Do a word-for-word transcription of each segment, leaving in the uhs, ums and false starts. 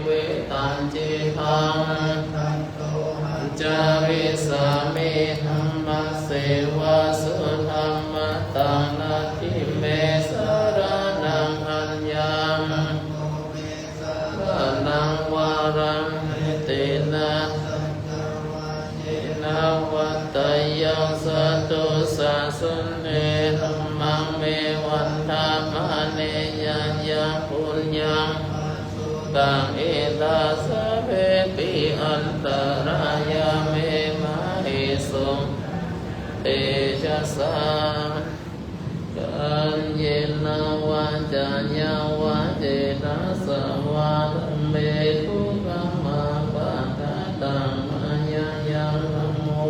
jīvitañcidaṃ. Tato haṃ carissāmi dhammasseva sudhammataṃ. Natthi me saraṇaṃ aññaṃ, saraṇaṃ varaṃ. Etena saccavajjena vaḍḍheyyaṃ satthu sāsane. Dhammaṃ me vandamānena yaṃ puññaṃ sutaṃ idha sabbepi antarāyā me māhesuṃ tejasā. Kāyena vācāya va cetasā vā dhamme kukammaṃ pakataṃ mayā yaṃ dhammo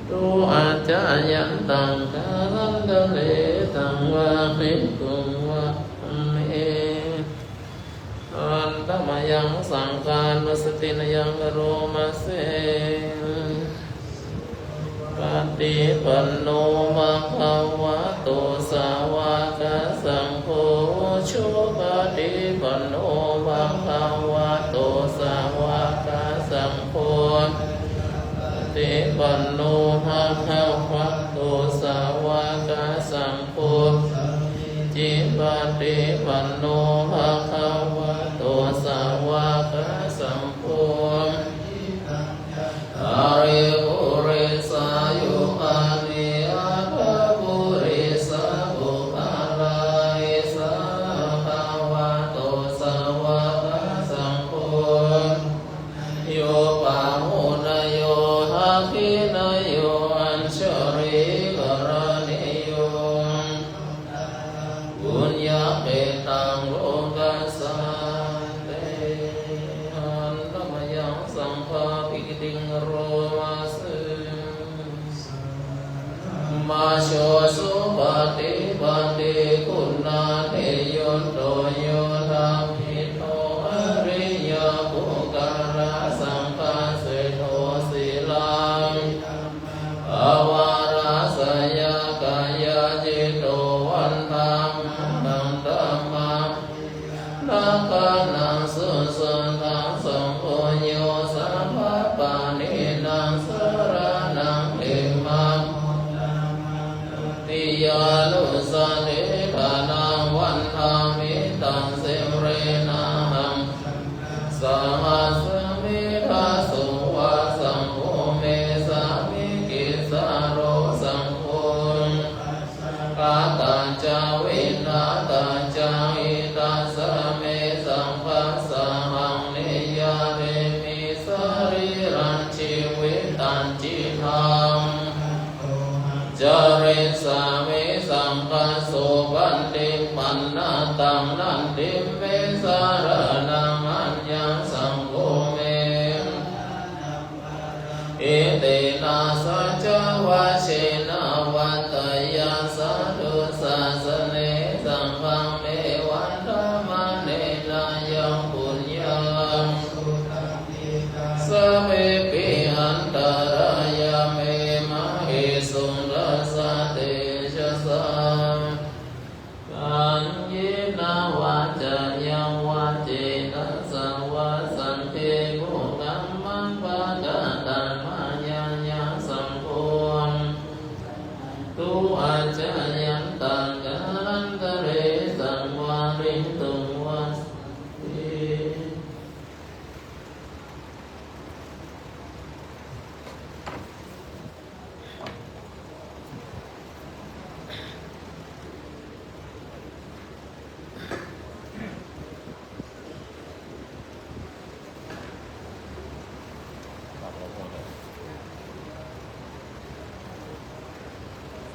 tu accayantaṃ kālantare saṃvarituṃ va dhamme. Handa mayaṃ saṅghānussatinayaṃ karoma se. Supaṭipanno bhagavato sāvakasaṅgho, ujupaṭipanno bhagavato sāvakasaṅgho, paṭipanno bhagavato sāvakasaṅgho, sāmīcipaṭipanno bhagavato sāvakasaṅgho, cattāri purisayugāni aṭṭha purisapuggalā, esa bhagavato sāvakasaṅgho, āhuneyyo pāhuneyyo dakkhiṇeyyo añjalikaraṇīyo, puññakkhettaṃ lokassāti. Handa mayaṃ saṅgho abhigītiṃ karoma se. Majjho supaṭipattiguṇādiṭṭhiyutti yoṭṭhabbidho ariyapuggalasaṅghaseṭṭho, sīlabbidhammapavarāsayakāyacitto vandāmahaṃ dhamma rakkhaṇaṃ susuddhaṃ. Saṅgho yo sabbapāṇīnaṃ saraṇaṃ khemamuttamaṃ, dutiyānussatiṭṭhānaṃ vandāmi taṃ sirenahaṃ. Saṅghaṃ sahassamīdha so va saṅgho me sāmikissaro. Saṅgho ātā ca viṇṇatā ca hitassa me saṅghassahaṃ niyyādemi sarīrañjīvitañcidaṃ. Carissāmi saṅghassopaṭipannataṃ natthi me saraṇaṃ aññaṃ. Saṅgho me etena saccavajjena vaḍḍheyyaṃ satthu sāsane. Saṅghaṃ me vandamānena yaṃ puññaṃ sabbepi antarāyā me māhesuṃ tassa tejasā. Kāyena vācāya va cetasā vā saṅghe kukammaṃ pakataṃ mayā yaṃ saṅgho tu accayantaṃ kālantare saṃvarituṃ va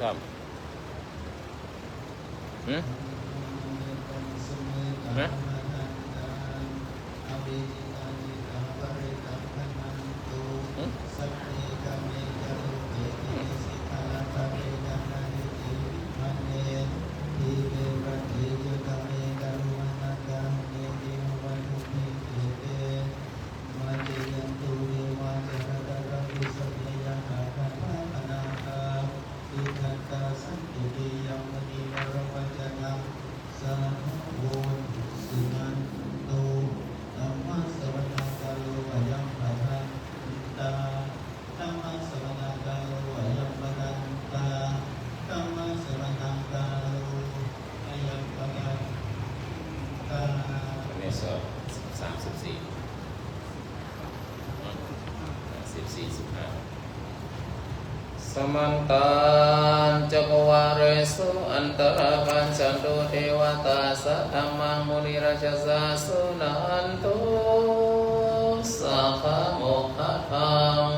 dhamme. ครับ หืม ฮะ Tiṭṭhaṃ santindriyaṃ munivaravacanaṃ สามสิบสี่ สิบสี่ สิบห้า Samantā cakkavāḷesu atrāgacchantu devatā, saddhammaṃ munirājassa suṇantu saggamokkhadaṃ.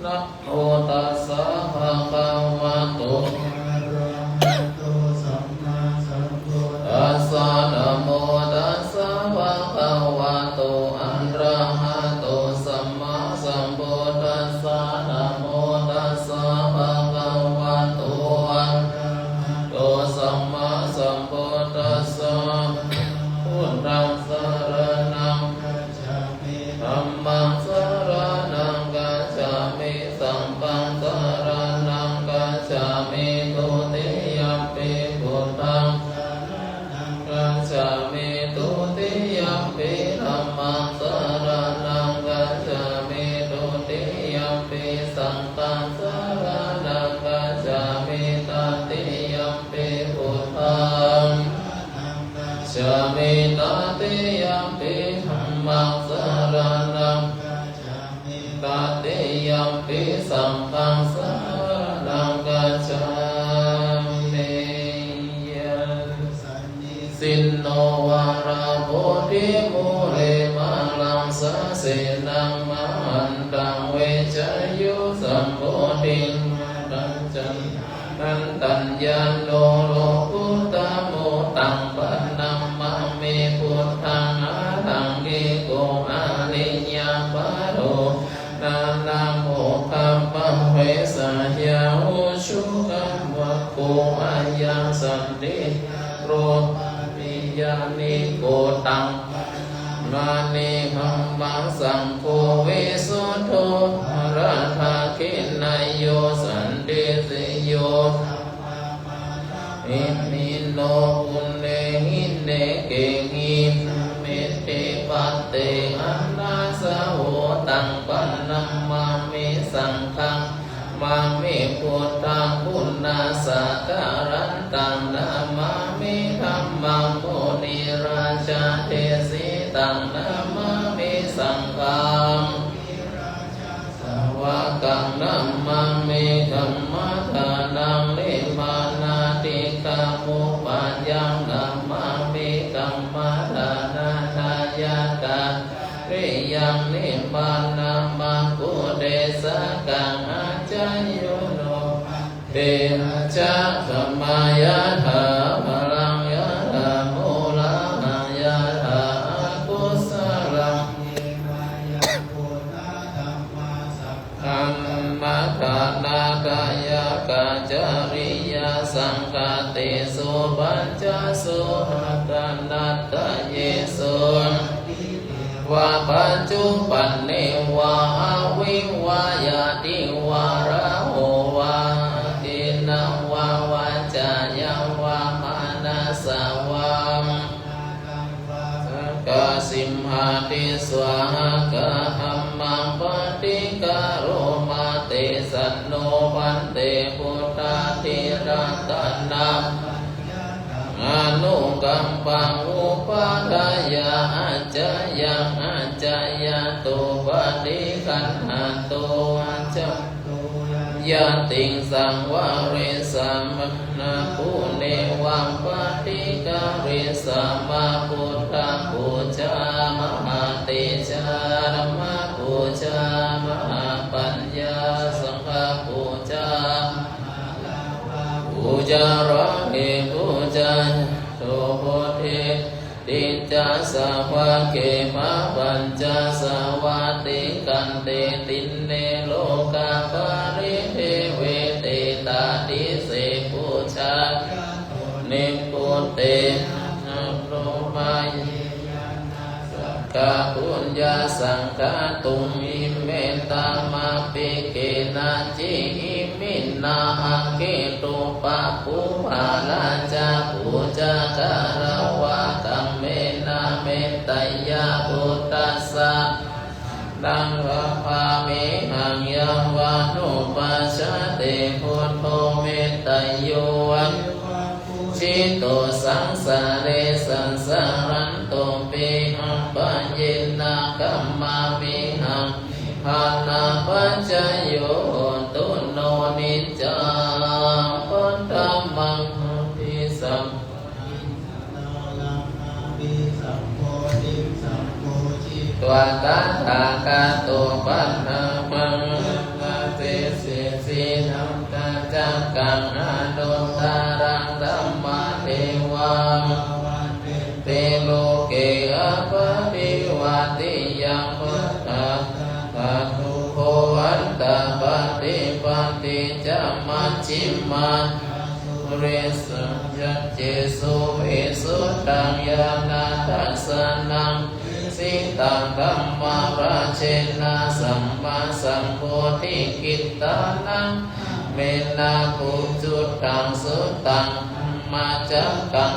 Namo tassa bhagavato arahato sammāsambuddhassa. Namo tassa bhagavato arahato sammāsambuddhassa. Namo tassa bhagavato arahato sammāsambuddhassa. Buddhaṃ saraṇaṃ gacchāmi. Dhammaṃ saraṇaṃ gacchāmi. Saṅghaṃ saraṇaṃ gacchāmi. Dutiyampi buddhaṃ saraṇaṃ gacchāmi. Dutiyampi dhammaṃ saraṇaṃ gacchāmi. Dutiyampi saṅghaṃ saraṇaṃ gacchāmi. Tatiyampi buddhaṃ gacchāmi. Tatiyampi dhammaṃ saraṇaṃ gacchāmi. Tatiyampi saṅghaṃ saraṇaṃ gacchāmi. Yaṃ sannisinno varabodhimūle, māraṃ sasenaṃ mahantaṃ, vijayo sambodhiṃ nandanti. Yano lokuttamo taṃ paṇamāmi buddhaṃ, ātaṅgiko ariyavaro. Nānābhogapaveccayā ujū kamaggo ayaṃ, santi rūpaññāṇiko taṃ paṇamāmi dhammaṃ, saṅgho visuddho varadakkhiṇeyyo, santindriyo sabbamalaṃ, nimmānaratino guṇehi nekehi, samiddhipattehi anāsavo. Taṃ paṇamāmi saṅghaṃ, māmi buddhaṃ pūjasakkārantaṃ, namāmi dhammaṃ munirājadesitaṃ, namāmi saṅghaṃ sāvakaṃ, namāmi dhammadānaṃ nibbānādikamupāyaṃ, namāmi kammadānadāyakā riyaṃ nibbānamanuddesakaṃ. Ācāyo no bhante ācikkhamaṃ yathā pāraṃ, yathā pūrā yathā akusalaṃ, ye māyā kuṭṭhā dhammā saṅ ghammadānadāyakā cariyā saṅghātesu pañcasu ratanattāyesu, atīte va paccuppande va atīve va anāgate, vārāhā va asenaṃ va vajjāya va manasā va sakāsimhāti svāhakā. Dhammaṃ paṭikaroma te, jan no bhante buddhādiratanappaññātaṃ, anukampaṃ upādāya, accayaṃ accayanto paṭiggaṇhātu, acca yatiṃ saṃvarissāma, nāguṃ neva paṭikarissāma, buddhapūjā mahātejā, dhammapūjā mahāpaññā, saṅghapūjā mahāpūjā, rāge pūjā to bodhi ṭṭhī ca savāge pāpañca sā vā, tikkhaṃ te dinnē rogā paridevi te, tā dise pūjā nibbute na brahmāya na saṅghā puññasaṅkhā tumhi me tamāpi kenaci iminā agge topapū parā ca pūjā karavā kammena metteyya buddhassa saraṇaṃ gacchāmihaṃ. Yāvānupajjati buddho metteyyo vippabhujito saṃsare saṃsaranto pi ṭhānapaccayo hotu no niccaṃ paṭhamaṃ abhisambuddhānaṃ abhisambodhiṃ sambodhitvā tathāgato paṭhamaṃ abhāsi sīlabhāsi taṃ anuttaraṃ dhammadevaṃ pavattite loke appaṭivattiyaṃ buddhādhātu bho antapādi paṭicca majjhimā dūre saññacce suvisuddhaṃ ñāṇadassanaṃ visuddhiṃ sitaṃ dhammarājena sammāsambodhikittanaṃ mena bhūsuddhaṃ suttaṃ dhammacakkaṃ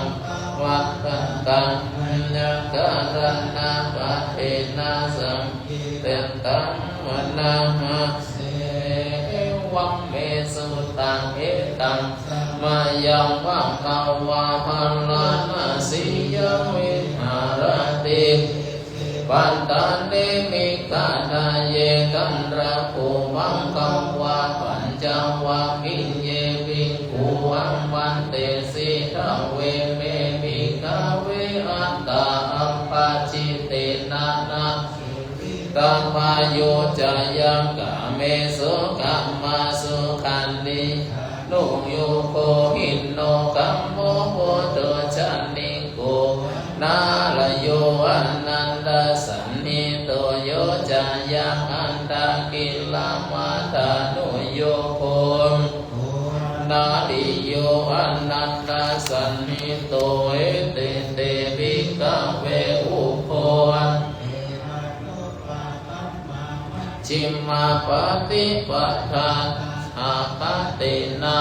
pavattitaṃ aññakaraṇapāṇina saṅkhittaṃ manāmase. Evaṃ me sutaṃ. Ekaṃ samayaṃ bhagavā bārāṇasiyaṃ viharati isipatane migadāye. Tatra kho bhagavā pañcavaggiye bhikkhū āmantesi. Dveme bhikkhave antā appacittena na veṭṭhabbayo ca yaṃ kāmesu kāmasukhallikānuyogo hīno gammo pothujjaniko anālayo anatthasañhito yo ca yaṃ antā kilamathanuyogo anādiyo anatthasañhito. Ete te bhikkhave ubho majjhimā paṭipadā tathāgatena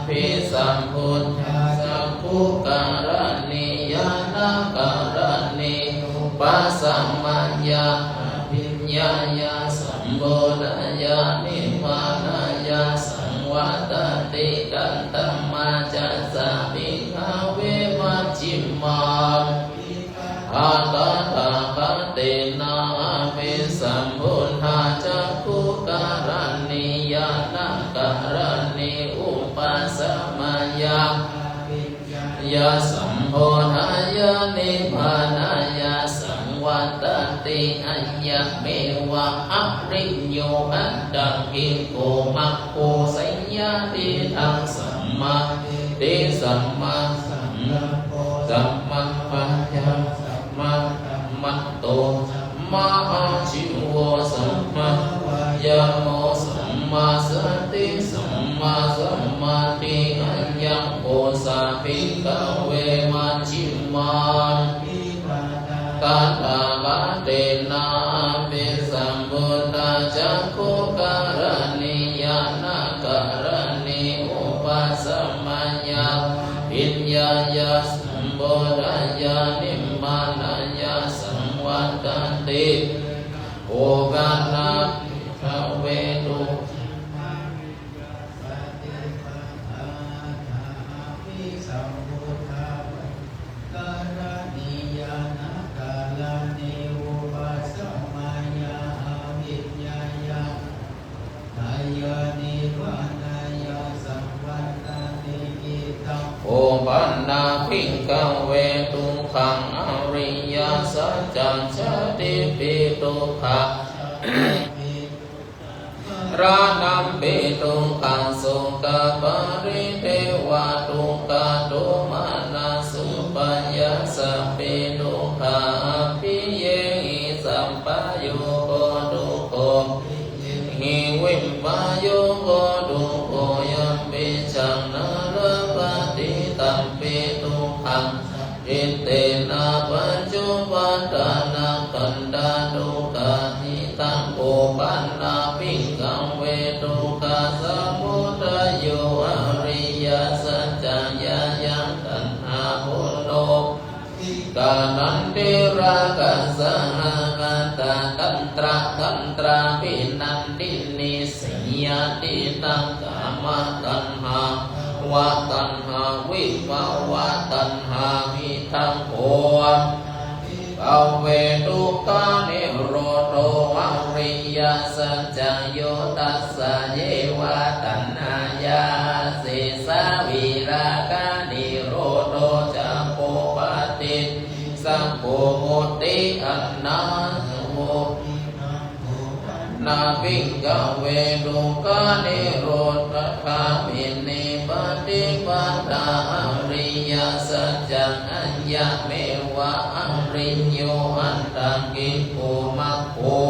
abhisambuddhā cakkhukaraṇī ñāṇakaraṇī upasamāya abhiññāya sambodhāya nibbānāya saṃvattati. Katama ca sā bhikkhave majjhimā paṭipadā tathāgatena abhisambuddhā cakkhukaraṇī ñāṇakaraṇī upasamāya abhiññāya sambodhāya nibbānāya saṃvattati? Ayameva ariyo aṭṭhaṅgiko maggo. Seyyathīdaṃ: sammādiṭṭhi sammāsaṅkappo sammāvācā sammākammanto sammāājīvo sammāvāyāmo sammāsati sammāsamādhi. Ayaṃ kho sā bhikkhave majjhimā paṭipadā tathāgatena abhisambuddhā cakkhukaraṇī ñāṇakaraṇī upasamāya abhiññāya sambodhāya nibbānāya saṃvattati. Opanna bhikkhave dukkha Opanna bhikkhave dukkhaṃ ariyasaccaṃ. Jātipi dukkhā maraṇampi dukkhā sokaparidevadukkhadomanassupāyāsā pi dukkhā appiyehi sampayogo dukkho piyehi vippāyogo dukkho yampicchaṃ na labhati tampi dukkhaṃ saṅkhittena pañcupādānakkhandhā dukkhā. Idha kho pana bhikkhave dukkhasamudayo ariyasaccaṃ. Yāyaṃ taṇhā ponobbhavikā nandirāgasahagatā tatra tatrābhinandinī, seyyathidaṃ: kāmataṇhā bhavataṇhā vibhavataṇhā. Idha kho pana kave dukkhanirodho ariyasaccaṃ. Yo tassāyeva taṇhāya āsesā virāganirodho cāgo paṭinissaggo mutti anattho na bhikkhave dukkhanirodhagāminī paṭipadā ariyasaccaṃ. Ayameva ariyo aṭṭhaṅgiko maggo,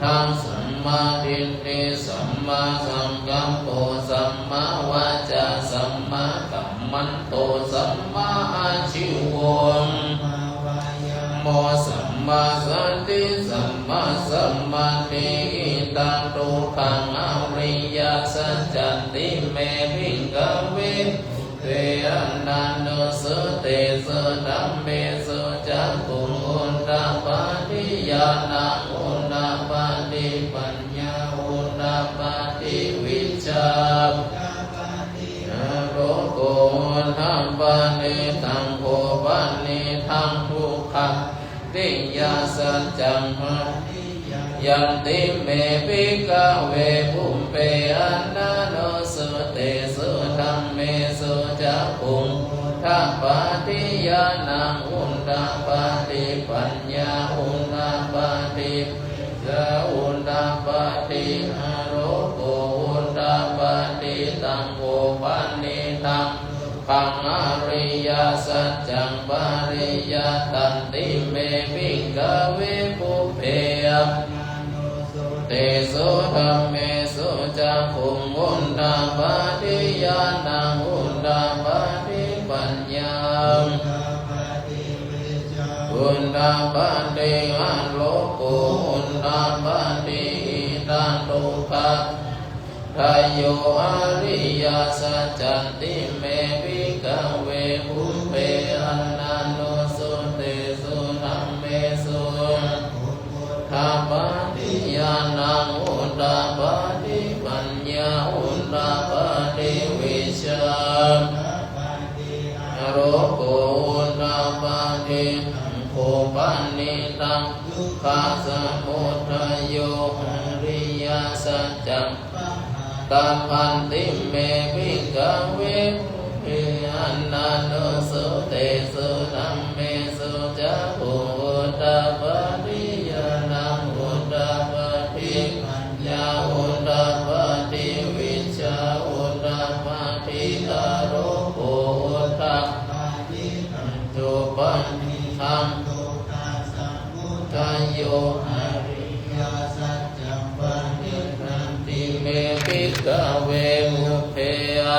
taṃ sammādiṭṭhi sammāsaṅkappo sammāvācā sammākammanto sammāājīvo sammāvāyāmo sammāsati sammāsamādhi. Idaṃ dukkhaṃ ariyasaccanti me bhikkhave pubbe ananussutesu dhammesu cakkhuṃ udapādi ñāṇaṃ udapādi paññā udapādi vijjā udapādi āloko udapādi. Taṃ kho panidaṃ dukkha riyasaccanti me bhikkhave pubbe ananussutesu dhammesu cakkhuṃ udapādi ñāṇaṃ udapādi paññā udapādi vijjā udapādi āloko udapādi. Taṃ kho panidaṃ dukkhaṃ ariyasaccaṃ pariññātanti me bhikkhave pubbe ananussutesu dhammesu cakkhuṃ udapādi ñāṇaṃ udapādi paññā udapādi vijjā udapādi āloko udapādi. Idaṃ dukkhasamudayo ariyasaccanti me bhikkhave pubbe ananussutesu dhammesu udapādi ñāṇaṃ udapādi paññā udapādi vijjā udapādi āloko udapādi. Taṃ kho panidaṃ dukkhasamudayo ariyasaccaṃ pahātabbanti me bhikkhave pubbe ananussutesu dhammesu cakkhuṃ udapādi ñāṇaṃ udapādi paññā udapādi vijjā udapādi āloko udapādi. Taṃ kho panidaṃ dukkhasamudayo ariyasaccaṃ panidanti me bhikkhave pubbe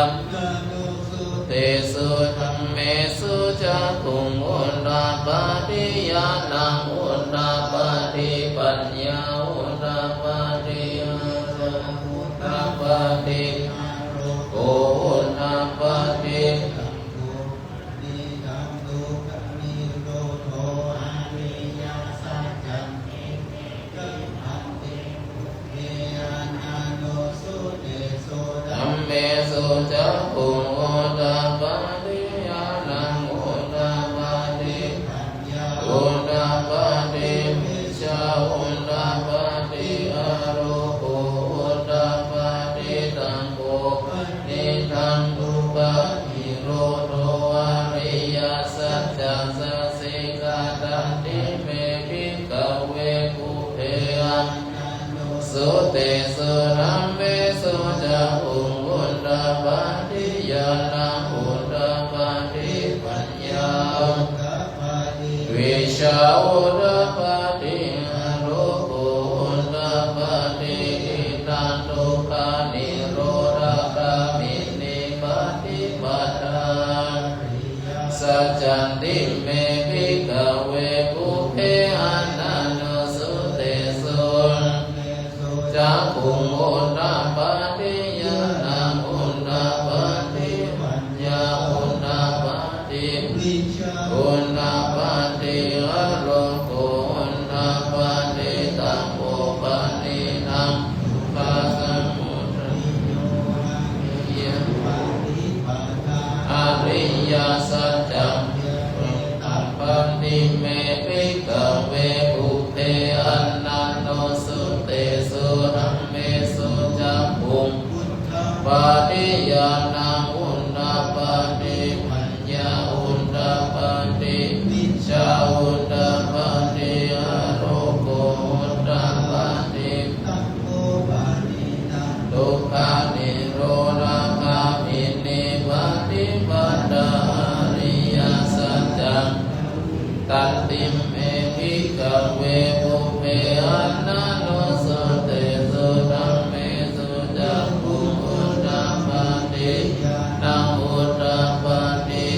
ananussutesu dhammesu cakkhuṃ udapādi ñāṇaṃ udapādi paññā udapādi vijjā udapādi āloko udapādi. Taṃ kho panidaṃ dukkhanirodho ariyasaccanti me bhikkhave pubbe ananussutesu dhammesu cakkhuṃ udapādi ñāṇaṃ udapādi paññā udapādi vijjā udapādi āloko udapādi. Taṃ kho panidaṃ dukkhanirodho ariyasaccaṃ sacchikatanti me bhikkhave pubbe ananussutesu dhammesu cakkhuṃ udapādi ñāṇaṃ udapādi paññā udapādi vijjā udapādi āloko udapādi. Idaṃ dukkhanirodhagāminī paṭipadā ariyasaccanti me bhikkhave pubbe ananussutesu cakkhuṃ udapādi ñāṇaṃ udapādi paññā udapādi vijjā udapādi āloko udapādi. Taṃ kho panidaṃ dukkhasamudayo ariyasaccaṃ pahātabbanti me bhikkhave pubbe ananussutesu dhammesu cakkhuṃ udapādi ñāṇaṃ udapādi paññā udapādi vijjā udapādi āloko udapādi tato panidaṃ dukkhanirodhagāminī paṭipadā ariyasaccaṃ tatthi me bhikkhave pubbe ananussutesu dhammesu cakkhuṃ udapādi ñāṇaṃ udapādi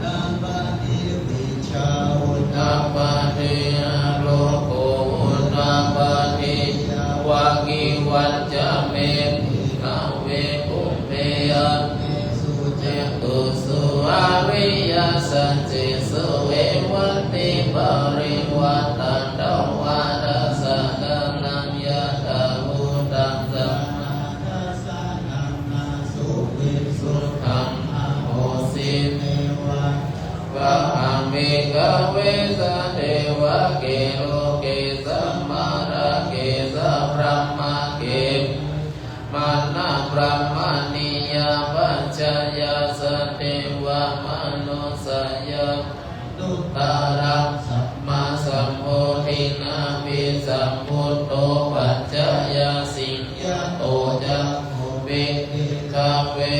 udapādi vijjā udapādi āloko udapādi yāvakīvañca me bhikkhave pubbe annesu catūsu ariyasaccesu evantiparivaṭṭaṃ dvādasākāraṃ yathābhūtaṃ samādassanaṃ na suvisuddhaṃ ahosi. Neva vāhaṃ bhikkhave sadevake loke samārake sabrahmake brāhmaṇabrāhmaṇiyā pajāya sadevamanussāya anuttaraṃ sammāsambodhiṃ abhisambuddho paccaññāsiṃ. Yato ca kho me bhikkhave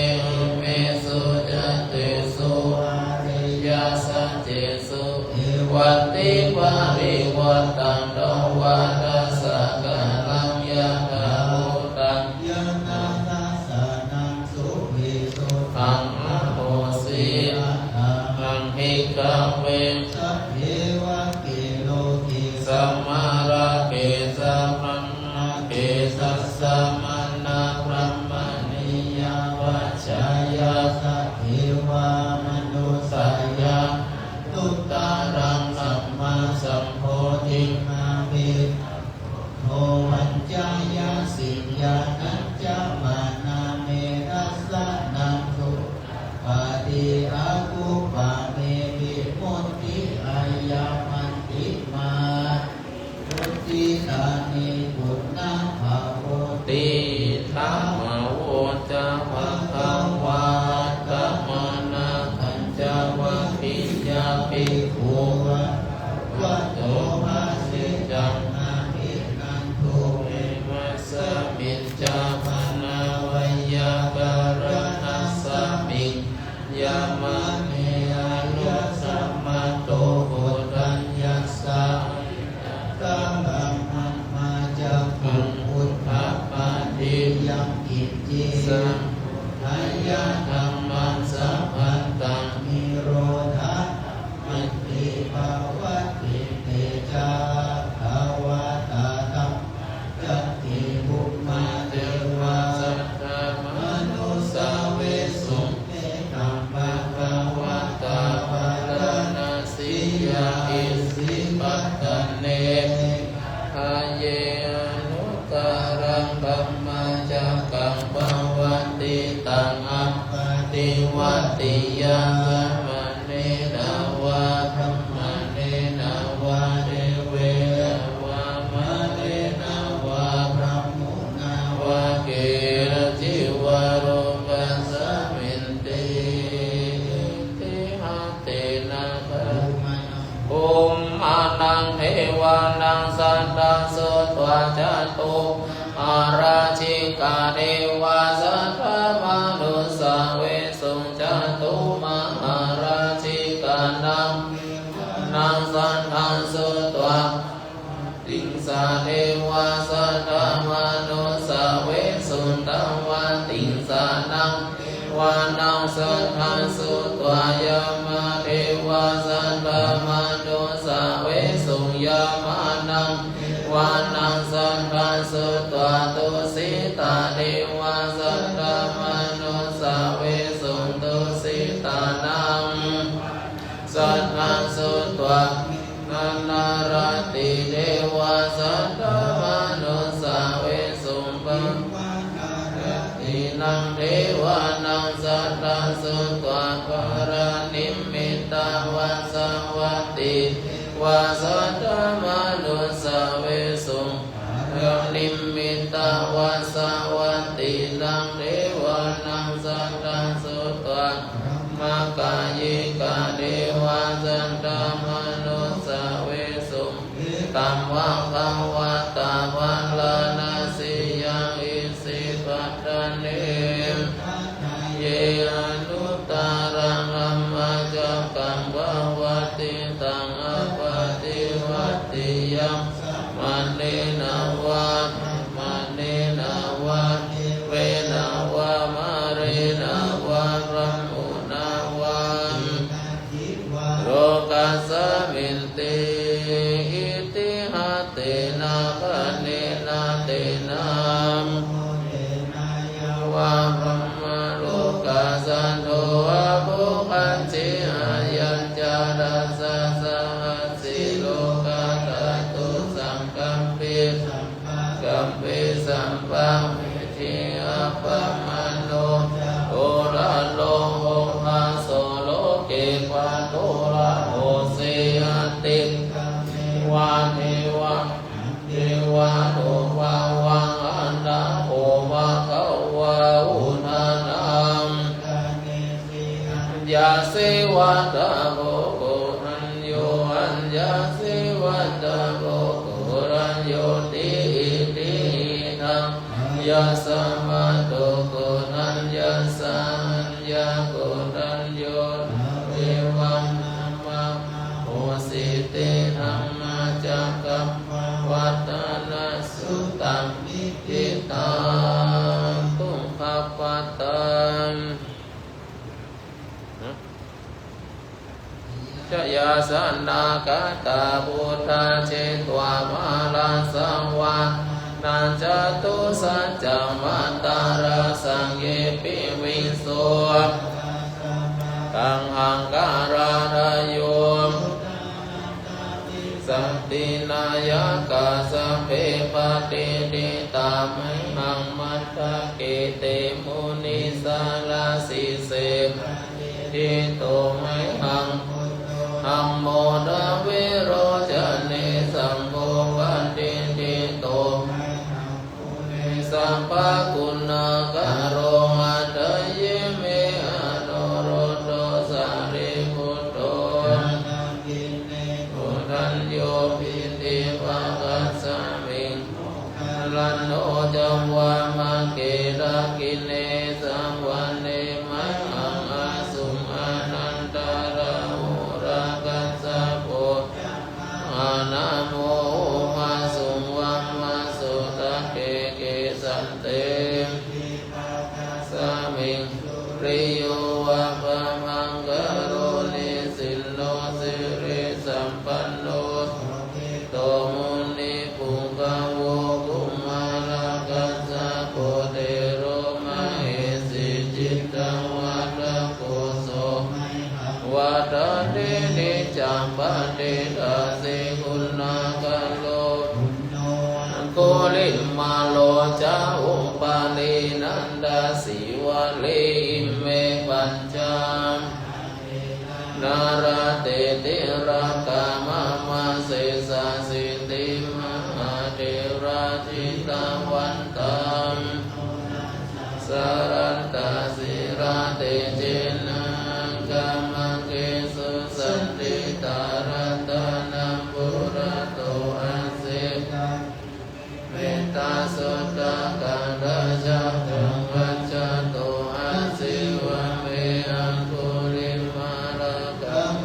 imesu catūsu ariyasaccesu evantiparivaṭṭaṃ dvādasākāraṃ yathābhūtaṃ samādassanaṃ suvisuddhaṃ ahosi. Athāhaṃ bhikkhave sadevake loke samārake sabrahmake sassamaṇabrāhmaṇiyā pajāya sadevamanussāya anuttaraṃ sammāsambodhiṃ abhi buddho paccaññāsiṃ. Ñāṇañca mānā me dassanaṃ udapādi akuppā me vimutti ayamantimā nibbutiṭṭhāni punabbhavoti. Idamavoca bhagavā. Attamanā pañcavaggiyā bhikkhū bhagavato bhāsitaṃ abhinanduṃ. Emasmiñca pana veyyākaraṇasmiṃ bhaññamāne āyasmato koṇḍaññassa brahmamajjhaṅgam udapādi yaṅkiñci samudayadhammaṃ sabbantaṃ nirodhadhammanti. Pavattite ca bhagavatā dhammacakke bhummā devā saddamanussāvesuṃ. Etaṃ bhagavatā bārāṇasiyaṃ isipatane migadāye anuttaraṃ dhammacakkaṃ pavattitaṃ appaṭivattiyaṃ samaṇena vā brāhmaṇena vā devena vā mārena vā brahmunā vā kenaci vā lokasminti. Itiha tena bhummānaṃ devānaṃ saddaṃ sutvā cātummahārājikā devā saddamanussāvesuṃ. Cātummahārājikānaṃ devānaṃ saddaṃ sutvā tiṃsā devā saddamanussāvesuṃ. Tāvatiṃsānaṃ devānaṃ saddaṃ sutvā yāmā devā saddamanussāvesuṃ. Yāmānaṃ devānaṃ saddaṃ sutvā tusitā devā saddamanussāvesuṃ. Tusitānaṃ saddaṃ sutvā vighnaṇārati devā saddamanussāvesuṃ. Vighnaṇāratīnaṃ devānaṃ saddaṃ sutvā paranimmitavasavattī devā saddamanussāvesuṃ. Paranimmitavasavattinaṃ devānaṃ saddaṃ sutvā, brahmakāyikā devā saddamanussāvesuṃ. Ekaṃ bhagavatā bārāṇasiyaṃ isipatane migadāye anuttaraṃ dhammacakkaṃ pavattitaṃ appaṭivattiyaṃ samaṇena vā brāhmaṇena vā devena vā mārena vā brahmunā vā lokasminti. Itiha tena khaṇena tena yāva brahmalokā saddo abbhuggacchi. Ayañca dasasahassī lokadhātu saṅkampi sampakampi sampavedhi. Appamāṇo ca oḷāro obhāso loke pāturahosi. Atikkammeva devānubhāvaṃ atha kho bhagavā udānaṃ aññāsi vata bho koṇḍañño aññāsi vata bho koṇḍaññoti. Itihidaṃ āyasmato koṇḍaññassa aññākoṇḍañño dvema nāma mahosīti dhammacakkaṃ pavattana sutaṃ niṭṭhitaṃ. Dukkhappattā jayāsanāgatā buddhā jetvā māraṃ savāhanaṃ catusaccāmatarasaṃ ye piviṃsu aṭṭhārasa bhāgaṃ aṅgarādayo buddhā aṭṭhavīsati nāyakā sabbe patiṭṭhitā mayhaṃ matthake te munissarā. Sīse patiṭṭhito mayhaṃ buddho dhammo dvilocane saṅgho patiṭṭhito ure sabbaguṇākaro. Hadaye me anuruddho sārīputto ca dakkhiṇe koṇḍañño piṭṭhibhāgasmiṃ moggallāno ca vāmake. Dakkhiṇe savane mayhaṃ āsuṃ ānandarāhulakassapo ca mahānāmo ubhāsuṃ vāmasotake. Kesante piṭṭhibhāgasmiṃ suriyo va pabhaṅkaro nisinno sirisampanno sobhito munipuṅgavo. Kumārakassapo thero mahesī cittavādako so mayhaṃ vadane niccaṃ patiṭṭhāsi guṇākaro. Puṇṇo aṅgulimālo ca upālī nandasīvalī ime pañca nārāte tilakā mama. Sesāsīti mahātherā jitavanto jinorasā jalantā sīlatejena aṅgamaṅgesu saṇṭhitā. Ratanaṃ purato āsi mettāsuttakaṃ dhajaggaṃ pacchato āsi vāme aṅgulimālakaṃ.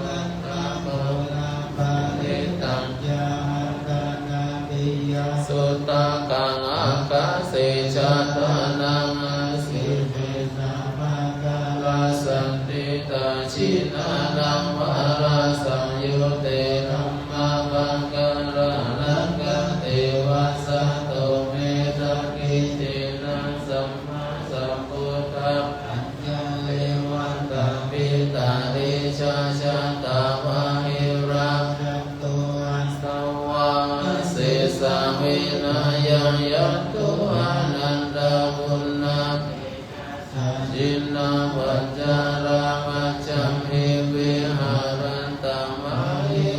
Khandhamoraparittañca āṭānāṭiyasuttakaṃ ākāse chadanaṃ āsi sesā pākārasaṇṭhitā. Jinā nānāvarasaṃyutte brahmabhaṅgāraṇaṃ kateva saddo me sakiccena sammāsambuddhā aññāli vata piṭṭhadesajātā bāhirajjhatto āsavā asesā vinayaṃ yanto anantaguṇākešasā. Jinapañjaramajjhamhi viharantaṃ mahī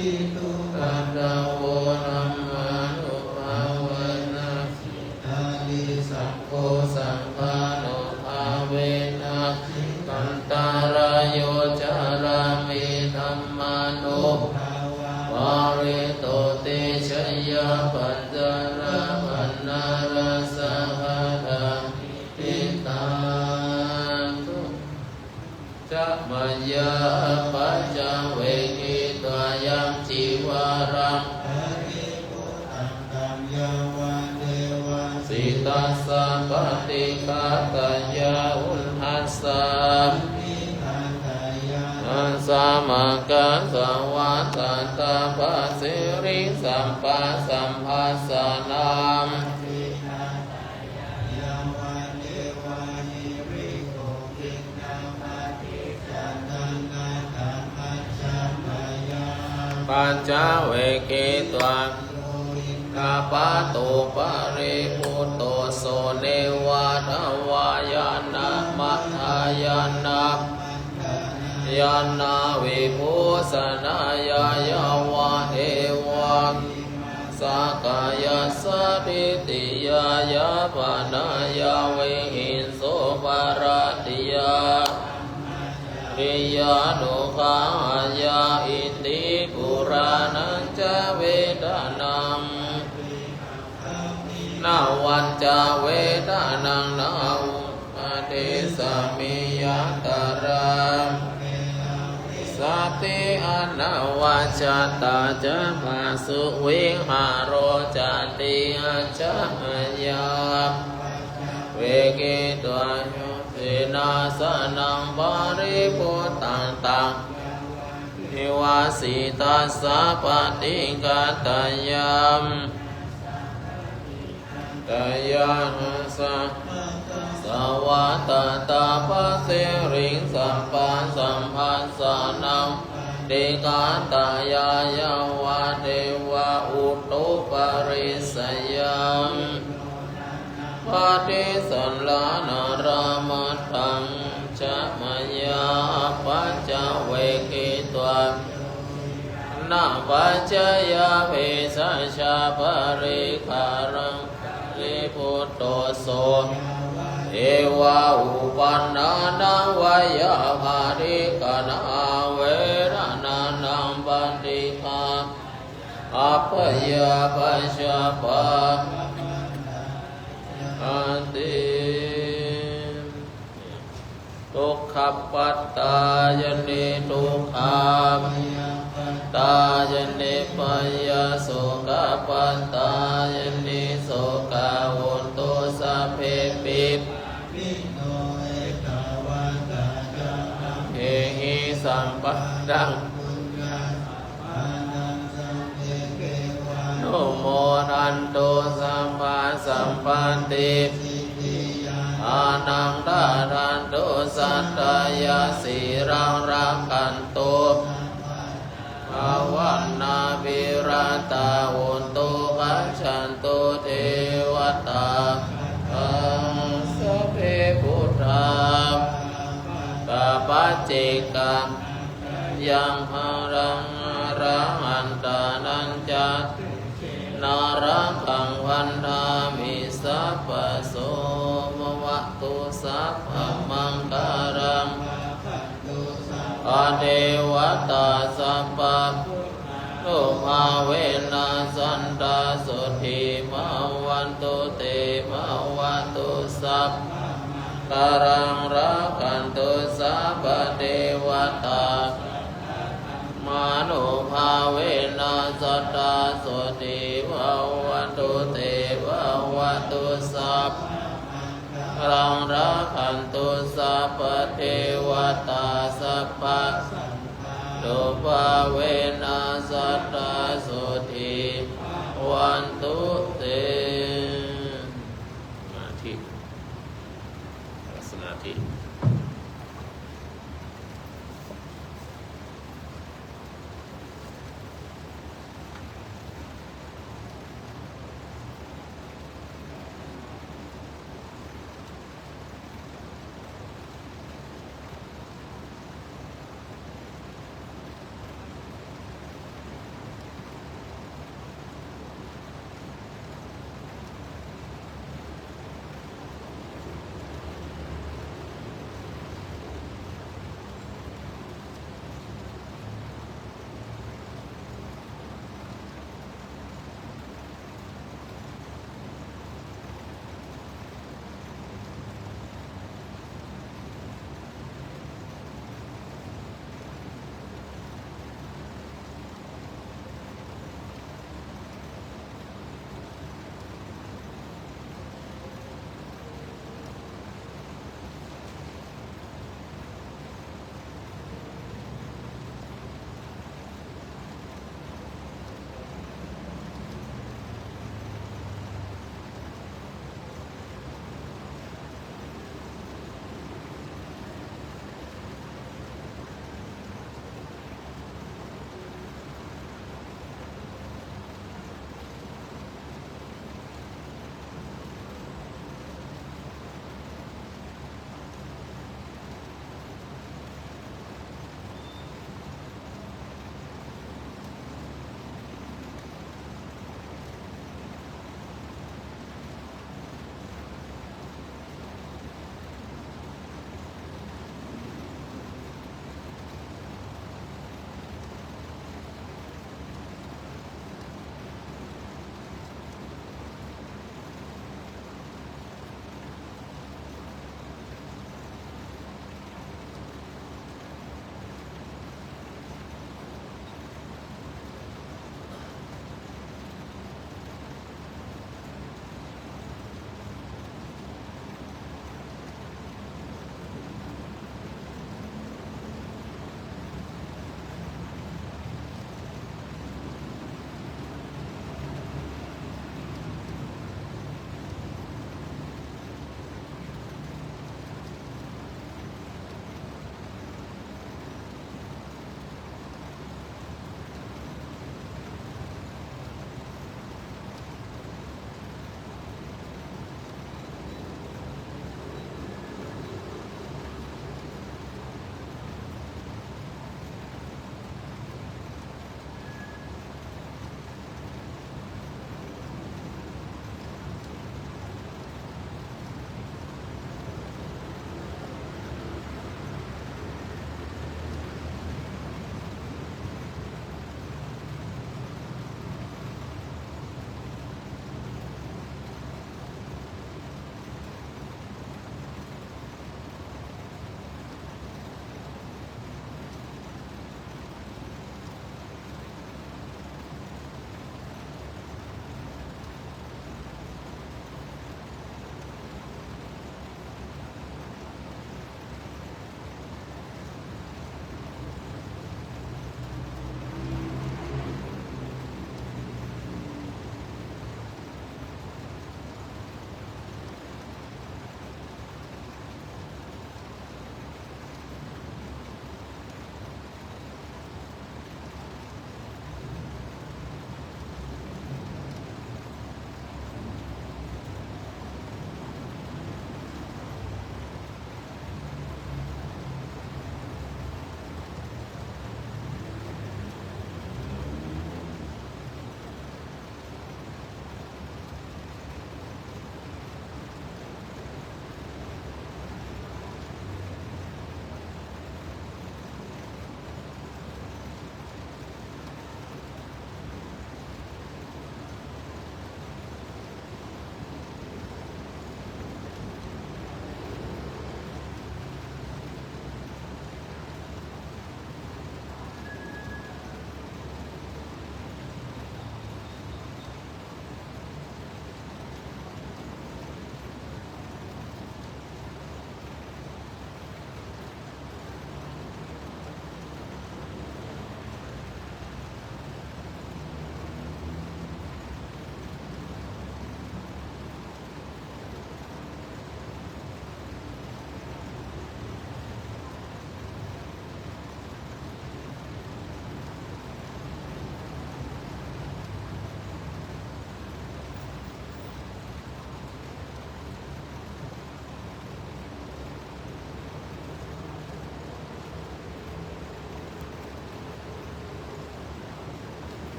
Duggāhayo dhammānubhāvena jitārisaṅgho, saṅghānubhāvena jitantarāyo, carāmi dhammānubhāvapālito. Tejayā pañcarabbhaṇārājagahā, ṭhitā ca mayā apaccavekkhitvā, yaṃ cīvaraṃ paribhuttaṃ, taṃ yāvadeva sītassa paṭighātāya, uṇhassa paṭighātāya, āsamaṃ katvā, tattha pasiṃ sampāsamphassānaṃ. Pañcavekkhitvā, iddhūpato paribhutto, so neva davāya na madāya na maṇḍanāya na vibhūsanāya, yāvadeva sakāyasādhitiyā yāpanāya vihiṃsuparatiyā, riyānuggahāya iti purāṇañca vedanaṃ, navañca vedanaṃ na uppādessāmi, yātrā vessati anavajjatā ca phāsuvihāro cāti. Ajja mayā apaccavekkhitvā, yo senāsanaṃ paribhuttaṃ, taṃ yāvadeva sītassa paṭighātāya, āsamaṃ paṭighātāya, āsamaṃ katvā, tattha pasiṃ sampāsamphassānaṃ paṭighātāya, yāvadeva utuparissayaṃ paṭisallānārāmatthaṃ. Ajja mayā apaccavekkhitvā, anapaccayaṃ vessajja parikkhāraṃ paribhutto, so yāvadeva uppannānaṃ veyyābādhikānaṃ vedanānaṃ paṭighā abyāpajjhapaṭighātāyāti. Dukkhappattā ca niddukkhā, bhayappattā ca nibbhayā, sokappattā ca nissokā, hontu sabbepi pāṇino. Ettāvatā ca amhehi sambhataṃ puññasampadaṃ, sabbe devānumodantu, sabbasampattisiddhiyā. Dānaṃ dadantu saddhāya, sīlaṃ rakkhantu, bhāvanābhiratā hontu, gacchantu devatāgatā. Sabbe buddhā balappattā paccekā, yaṃ balaṃ arahantānañca, tejena rakkhaṃ bandhāmi sabbaso. Bhavatu sabbamaṅgalaṃ, rakkhantu sabbadevatā, sabbabuddhānubhāvena, sadā sotthī bhavantu te. Bhavatu sabbamaṅgalaṃ, rakkhantu sabbadevatā, sabbadhammānubhāvena, sadā sotthī bhavantu te. Bhavatu sabbamaṅgalaṃ, rakkhantu sabbadevatā, sabbasaṅghānubhāvena, sadā sotthī bhavantu te. สมาธิ สมาธิ เ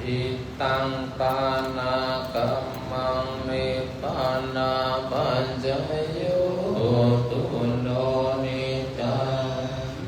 Idaṃ dānakammaṃ nibbānapaccayo hotu no niccaṃ.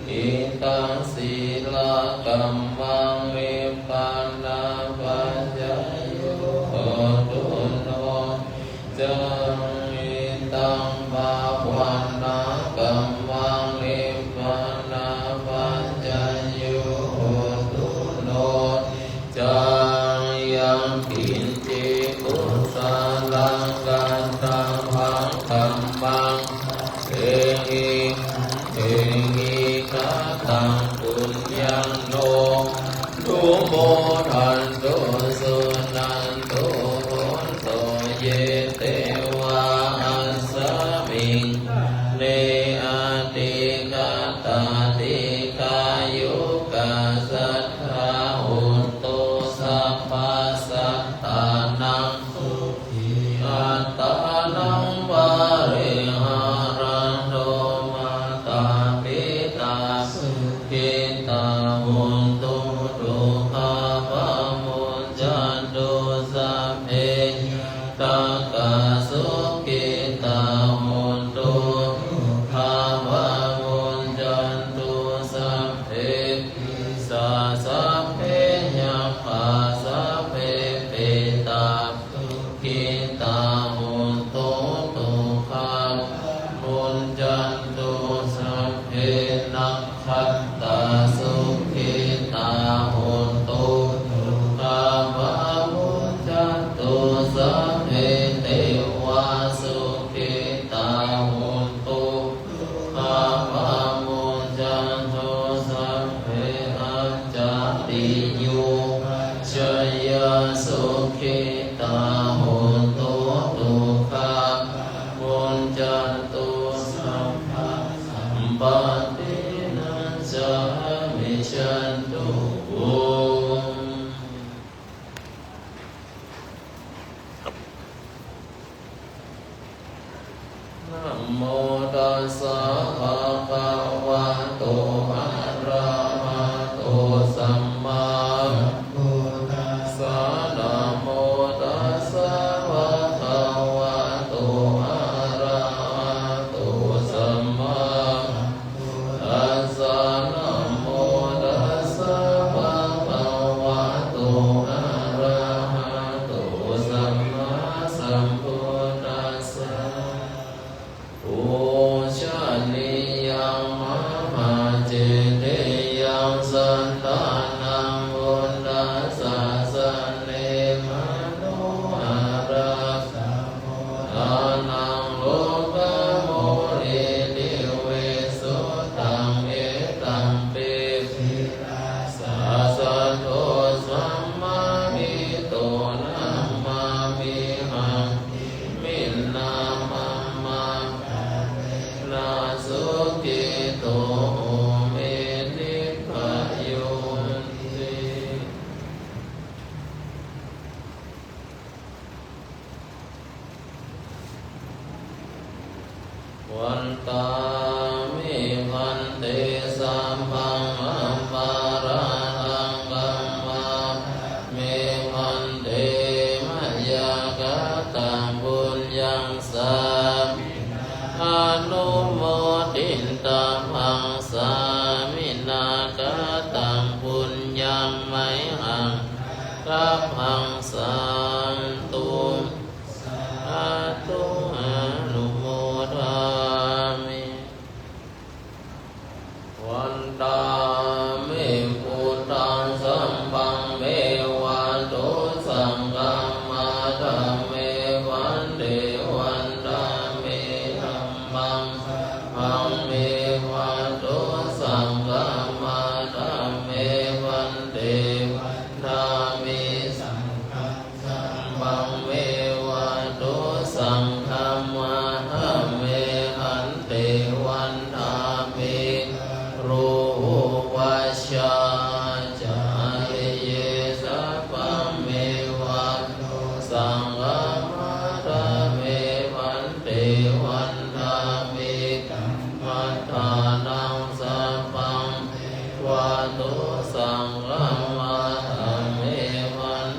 Idaṃ sīlakammaṃ nibbānapaccayo hotu no niccaṃ. Idaṃ bhāvanākammaṃ nibbānapaccayo hotu no niccaṃ. Yaṅkiñci kusalaṃ kattabbaṃ kammaṃ sabbehi bhūtehi kataṃ puññaṃ no anumodantu suṇantu bhonto ye devā asmiṃ ṭhāne adhigatā dīghāyukā sadā hontu sabbasattānaṃ sukhī attānaṃ pariharantu. Mātā pitā sukhitā hontu dukkhā pamuñcantu. Sabbe ñātakā sukhitā hontu dukkhā pamuñcantu. Sabbe pisā sabbe yakkhā sabbe petā sukhitā hontu dukkhā pamuñcantu. Sabbe nakkhattā sukhitā hontu dukkhā pamuñcantu. Sabbe devā sukhitā hontu dukkhā pamuñcantu. Sabbe ācariyūpajjhāyā sukhitā hontu dukkhā pamuñcantu. Sabbasampattī nāsaṃ vijayantu. Namo tassa bhagavato arahato sammāsambuddhassa. Namo tassa bhagavato arahato sammā tassa. Namo tassa bhagavato arahato sammāsambuddhassa. Pūjanīyaṃ mahāceniyaṃ satthānaṃ buddhasāsane manoharassa ānaṃ lokamūlī tividhuttaṃ etampi sirasā saddho samāhito namāmihaṃ. Iminā mama kālena sukhito homi dīghāyuho ti. Vandāmi bhante sabbaṃ aparādhaṃ khamatha me bhante, mayā kataṃ puññaṃ sāminā anumoditabbaṃ, sāminā kataṃ puññaṃ mayhaṃ dātabbaṃ sādhu, sādhu anumodāmi. Vandāmi buddhaṃ sabbaṃ me vādosaṅkhamatha me bhante, vandāmi dhammaṃ sabbaṃ me vādosaṅkhamatha me bhante, vandāmi saṅghaṃ sabbaṃ me vādosaṅkhamatha me bhante, vandāmi guru upajjhāyācariye sabbaṃ me vādosaṅkhamatha me bhante, vandāmi dhammadānaṃ sabbaṃ me vādosaṅkhamatha me bhante,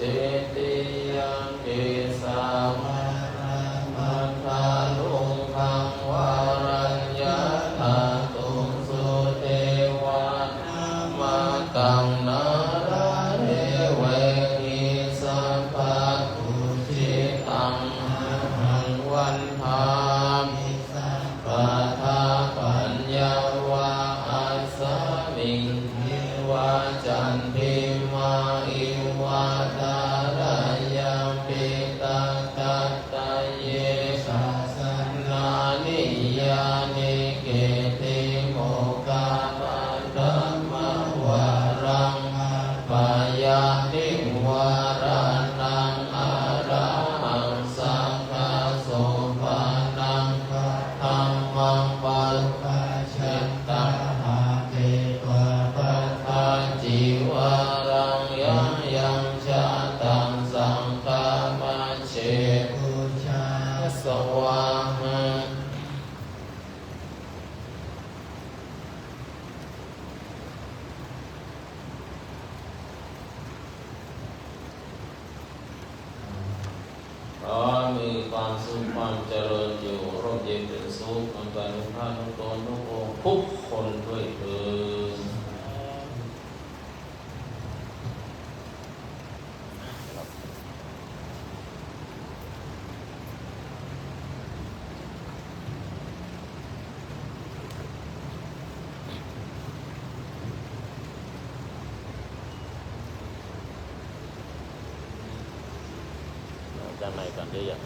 Suvaṇṇacetiyaṃ kesavādamaddaluṅgaṃ varaññāṇatumsu devā namākaṃ nāḷāgiriṃ sabbaṃ pūjitaṃ ahaṃ vandāmi sabbadā. Paññā va asmiṃ devā candimā iva thārāyaṃ pītakattāye dasanāni yāni kitti mukhapaddamavaraṃ appayantiṃ varanaṃ arahaṃ saṅghaṃ sopānaṃ padhammaṃ pavutthajjhaṃ tathāgatā pattacīvaraṃ yaṃ yaṃ jātaṃ saṅghamajjhe pūjā svāhā. ขอให้มีความสุขความเจริญอยู่ร่มเย็นเป็นสุข เหมือนกันทุกท่านทุกตนทุกองค์ทุกคนด้วยเทอญ ด้านในก่อนเยอะแยะ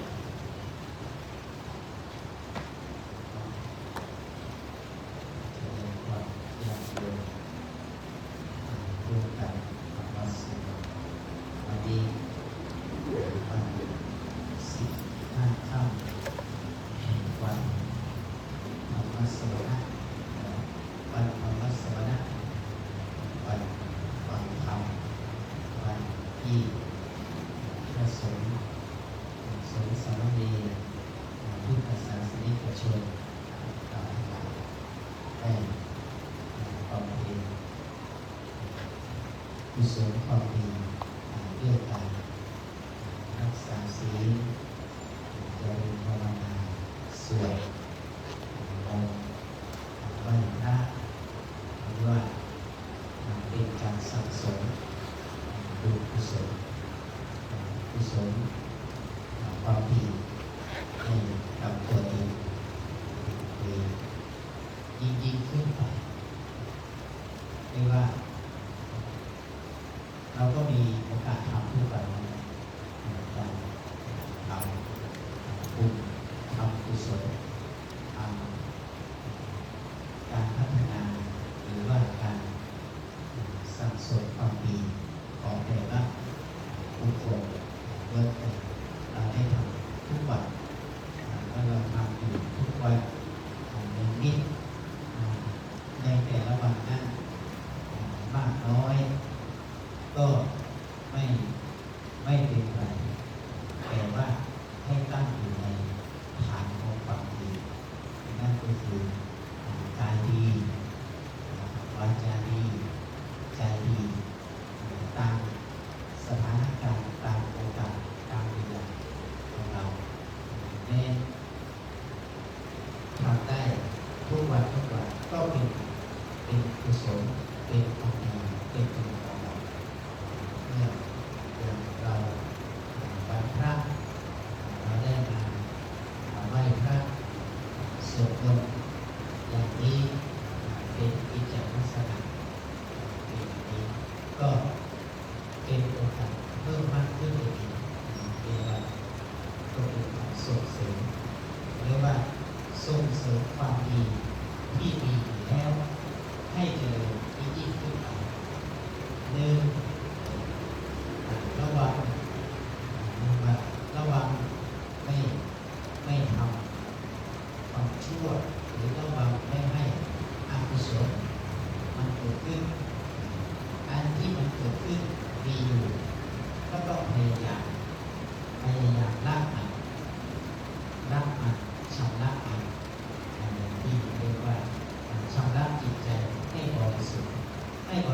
เจริญพรญาติโยมร่วมกันนมัสการ วันนี้วันสิบห้าค่ำแห่งวันธรรมสวนะ วันธรรมสวนะ วันฟังธรรม วันที่พระสงฆ์ สงฆ์สามเณร พุทธศาสนิกชน เราทั้งหลายได้บำเพ็ญกุศลความดีด้วยการรักษาศีล เจริญภาวนา สวดมนต์ ไหว้พระ หรือว่าเป็นการสั่งสมบุญกุศล กุศลความดีให้กับตัวเอง ยิ่งๆขึ้นไป เรียกว่า เราก็มีโอกาสทำทุกวันนั่นแหละ การทำบุญ ทำกุศล ทำการพัฒนา หรือว่าการสั่งสมความดีของแต่ละบุคคลล้วนแต่เราได้ทำทุกวัน แล้วเราทำอยู่ทุกวัน นิมิต ในแต่ละวันนั้น มากน้อย ก็ไม่ ไม่เป็นไร แต่ว่าให้ตั้งอยู่ในฐานของความดี นั่นก็คือ กายดี วาจาดี ใจดี ตามสถานการณ์ ตามโอกาส ตามเวลาของเรา แม้ ทำได้ทุกวันทุกวัน ก็เป็น เป็นกุศล เป็นความดี เป็นบุญของเรา เมื่ออย่างเรา วันพระ เราได้มาไหว้พระ สวดมนต์ อย่างนี้ เป็นกิจจลักษณะ เป็นอย่างนี้ ก็ เป็นโอกาสเพิ่มมากขึ้นไปอีก เรียกว่าก็เป็นการส่งเสริม เรียกว่าส่งเสริมความดีที่มีอยู่แล้ว ให้เจริญยิ่งๆขึ้นไป หนึ่ง ระวัง เรียกว่าระวังไม่ ไม่ทำความชั่ว หรือระวังไม่ให้อกุศลมันเกิดขึ้น อันที่มันเกิดขึ้นมีอยู่ ก็ต้องพยายาม พยายามละมัน ละมัน ชำระมัน อันนี้ที่เรียกว่าชำระจิตใจให้บริสุทธิ์ ให้บ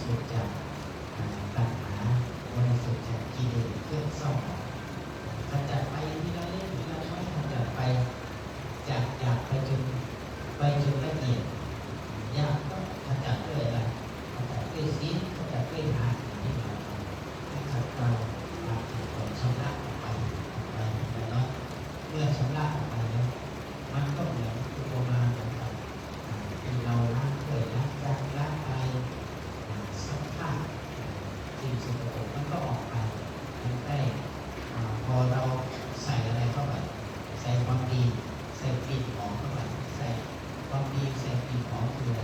สุทธิ์จากตัณหา บริสุทธิ์จากกิเลสเครื่องเศร้าหมอง ขจัดไปทีละเล็กทีละน้อย ขจัดไปจากหยาบไปจนไปจนละเอียด หยาบก็ขจัดด้วยอะไร ขจัดด้วยศีล ขจัดด้วยทานอย่างที่เราทำให้ขัดเกลา ขัดเกลาชำระออกไป ออกไปทีละน้อย เมื่อชำระออกไปแล้ว มันก็เหมือนอุปมาเหมือนกับที่เราล้างถ้วยล้างจานล้างอะไรซักผ้าสิ่งสกปรกมันก็ออกไปมันได้พอเราใส่อะไรเข้าไป ใส่ความดี ใส่กลิ่นหอมเข้าไป ใส่ความดี ใส่กลิ่นหอมคืออะไร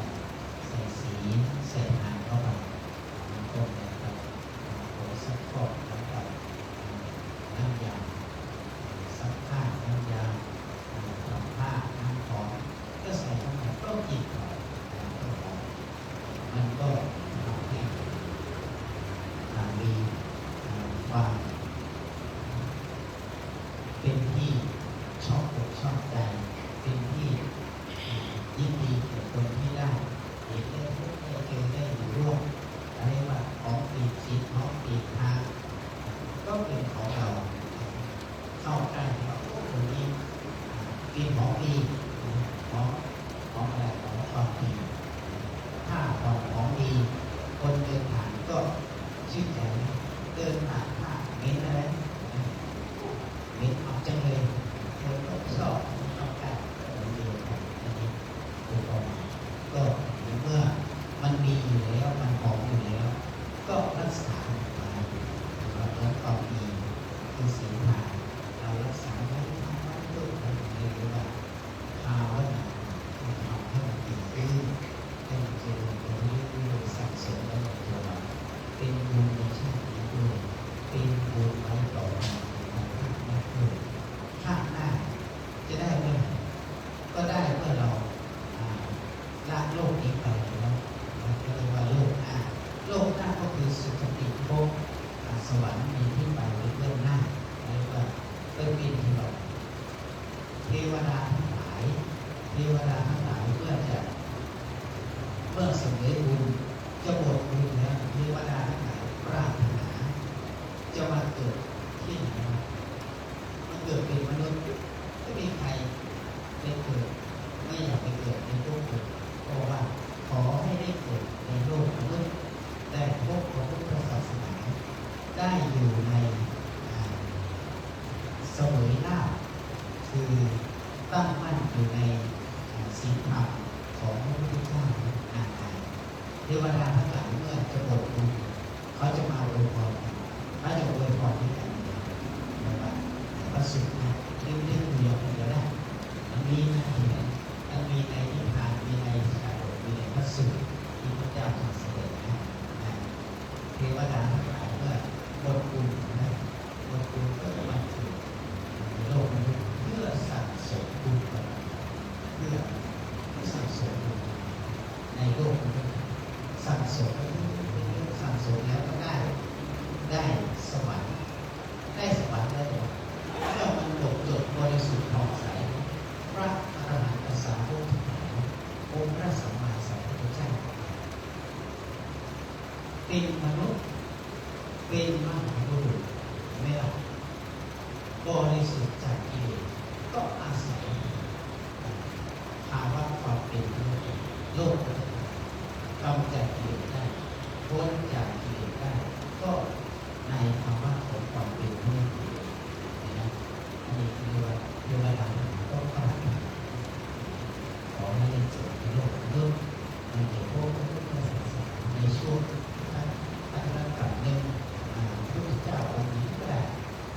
ใส่ศีล ใส่ทานเข้าไป มันก็เหมือนกับตัวซักฟอกเหมือนกับน้ำยาซักผ้า น้ำยาทำผ้า น้ำหอม ก็ใส่เข้าไปก็กลิ่นหอม มันก็ทำให้มีความเป็นที่ชอบอกชอบใจ เป็นที่ยินดีแก่คนที่ได้เห็นได้พบได้เจอได้อยู่ร่วม เรียกว่าของติดศีลของติดทานก็เป็นของเราเข้าใกล้ว่าโอ้คนนี้กินของดีของของอะไรของความดีถ้าของของดีคนเดินผ่านก็ชื่นใจเดินผ่านผ้าเหม็นอะไรเหม็นออกจังเลยคนก็ชอบเข้าใกล้ก็เหมือนเดียวกันอันนี้ อุปมาก็ในเมื่อมันมีอยู่แล้วมันหอมอยู่แล้ว ก็รักษามันไว้ถือว่าเรื่องความดีคือศีลทานเรารักษาไว้ทำไว้เพื่ออะไรเรียกว่าภาวนาทำให้มันดีขึ้นให้มันเจริญไปเรื่อยๆสั่งสมไว้ในตัวเราเป็นบุญในชาตินี้ด้วยเป็นบุญไว้ต่อไปในภายภาคหน้าด้วยชาติหน้าจะได้เมื่อไหร่ก็ได้เมื่อเรา ละโลกนี้ไปแล้วนะก็เรียกว่าโลกหน้า โลกหน้าก็คือสุคติภพสวรรค์มีที่ไปเป็นเบื้องหน้าเรียกว่าเป็นปีที่เราเทวดาทั้งหลายเทวดาทั้งหลายเมื่อจะเมื่อเสวยบุญจะหมดบุญแล้วเทวดาทั้งหลายปรารถนาจะมาเกิดที่ไหนมาเกิดเป็นมนุษย์ไม่มีใคร ได้เกิดไม่อยากไปเกิดในภพอื่นเพราะว่าขอให้ได้เกิดในโลกมนุษย์ได้พบพระพุทธศาสนาได้อยู่ในเสวยลาภคือตั้งมั่นอยู่ในศีลธรรมของพระพุทธเจ้านานาเทวดาทั้งหลายเมื่อจะหมดบุญ เขาจะมาอวยพรกันเขาจะอวยพรด้วยกันเรียกว่าพระสูตรนะเล่นๆอยู่อย่างเดียวได้มันมีนะมันมีในนิทานมีในชาดกมีในพระสูตรที่พระเจ้าทรงแสดงนะนะเทวดาทั้งหลายเมื่อหมดบุญนะหมดบุญก็จะมาเกิดในโลกมนุษย์เพื่อสั่งสมบุญบารมีเพื่อเพื่อสั่งสมบุญในโลกมนุษย์สั่งสมไปเรื่อยๆสั่งสมแล้วก็ได้ ได้สวรรค์ได้สวรรค์ได้หมดเมื่อมันหมดจดบริสุทธิ์ผ่องใสพระอรหันตสาวกทั้งหลายองค์พระสัมมาสัมพุทธเจ้าเป็นมนุษย์เป็นมหาบุรุษไม่ละบริสุทธิ์จากกิเลสก็อาศัยภาวะความเป็นมนุษย์โลกกำจัดกิเลสได้พ้นจากกิเลสได้ก็ ในภาวะของความเป็นมนุษย์อยู่นะอันนี้คือว่าเทวดาก็ปรารถนาขอให้ได้เกิดในโลกมนุษย์มันเกิดพวกพระพุทธศาสนาในช่วงที่ท่านท่านรับกับหนึ่งพระพุทธเจ้าองค์นี้ก็ได้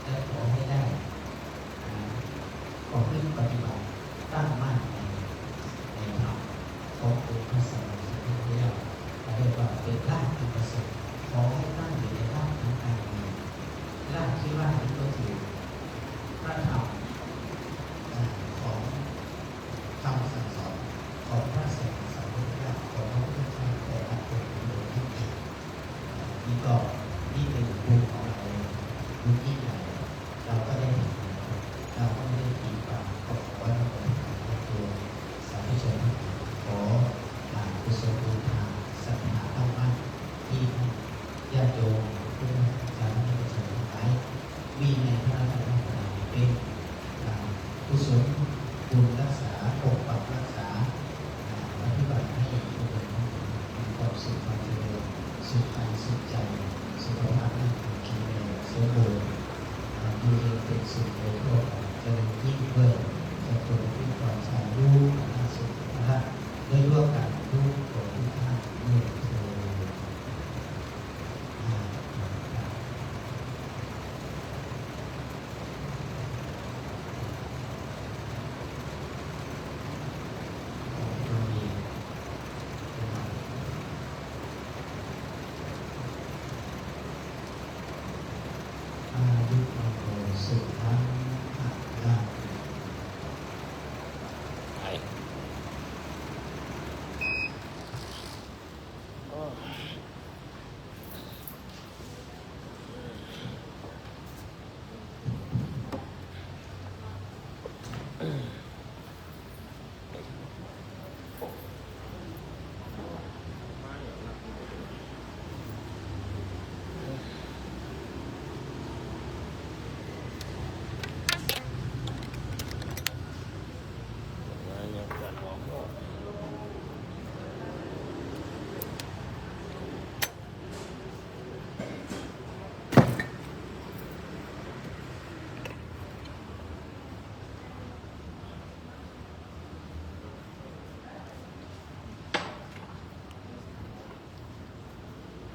และขอให้ได้ ประพฤติปฏิบัติตั้งมั่นในในธรรมขององค์พระสัมมาสัมพุทธเจ้าเรียกว่าเป็นพระอันประเสริฐขอให้ตั้งอยู่ในธรรมทั้งกายมีธรรมที่ว่านี้ก็คือพระธรรมของคำสั่งสอนของพระสัมมาสัมพุทธเจ้าของพระพุทธเจ้าแต่ละองค์โดยทั่วไป นี่ก็นี่เป็นบุญของเราเองบุญยิ่งใหญ่เราก็ได้ทำเราก็ไม่ได้ทิ้งไปก็ขอให้เราเป็นตัวสาธุชนขอกุศลบุญทานศรัทธาตั้งมั่นที่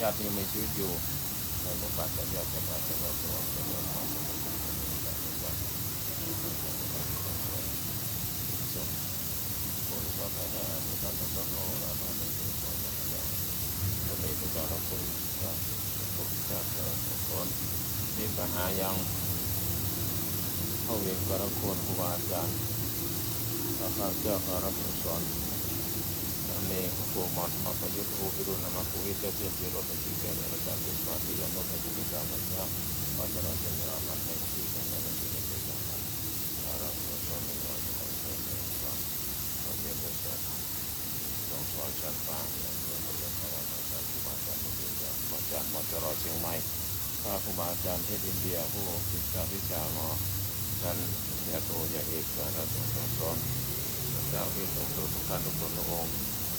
ญาติที่ยังมีชีวิตอยู่ ในหมู่บ้านจะญาติจะญาติจะญาติจะญาติจะญาติมาสมุทรสาครจะญาติจะญาติ คนก็ไปได้อานิสงส์ทั้งสององค์ แล้วก็ได้เป็นคนอย่างเดียว ก็มีทุกการะคุณ พระพุทธเจ้าเจริญกุศล Nibbānayaṃ bhave การะคุณครูบาอาจารย์ พระข้าพเจ้าการะคุณสอน อันนี้พระครูหมอธรรมประยุทธ์ ครูวิรุณธรรมกุวิทย์ เจ้าเทียนจิโรปจิตแก่ในอาจารย์เป็นปาฏิอนุปจิตติกามัญญา วัชรเจริญรัตน์ในที่นั้นในที่นี้เป็นอย่างนั้น การะคุณสอนในวันนี้ขอเชิญในพระเรียนด้วยกัน สองสอนชั้นฟ้า อย่างเดียวกันเลย พระอาจารย์ครูบาอาจารย์ พระอาจารย์มจรเชียงใหม่ พระครูบาอาจารย์เทพอินเดีย ผู้ศึกษาวิชามา ชั้นปริญญาโท ปริญญาเอก การะคุณสอน เจ้าที่สูงสุดทุกท่านทุกคนทุกองค์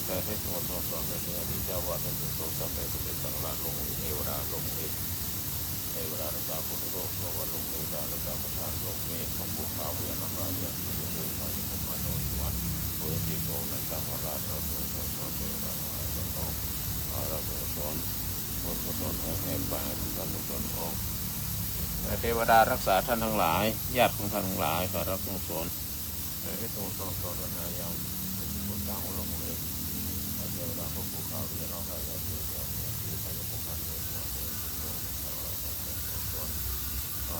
ได้ให้พระครูสอนโดยเฉพาะที่เจ้าวัดเป็นสูงสุด สัพเพปุเรตุสังกปา ลุงเทวดา ลุงเอก เทวดารักษาพุทธโลก ทั่ววัน ลุงเทวดารักษาประธานโลก มีหลวงปู่ขาว พญานาคราช ญาติโยม พระสงฆ์ พระสงฆ์มาโนสุวรรณ ผู้ที่โกงนันทมหาราช พระสงฆ์สอนเทวดาทั้งหลาย พระสงฆ์สอนบุญกุศลให้แผ่ไปทุกท่านทุกคนองค์ เทวดารักษาท่านทั้งหลาย ญาติของท่านทั้งหลาย พระรักษาสอน ในที่ตรงสอนสอนนายัง เป็นคนต่างโลกเลย พระเทวดา พระภูเขา พญานาคราช ญาติโยม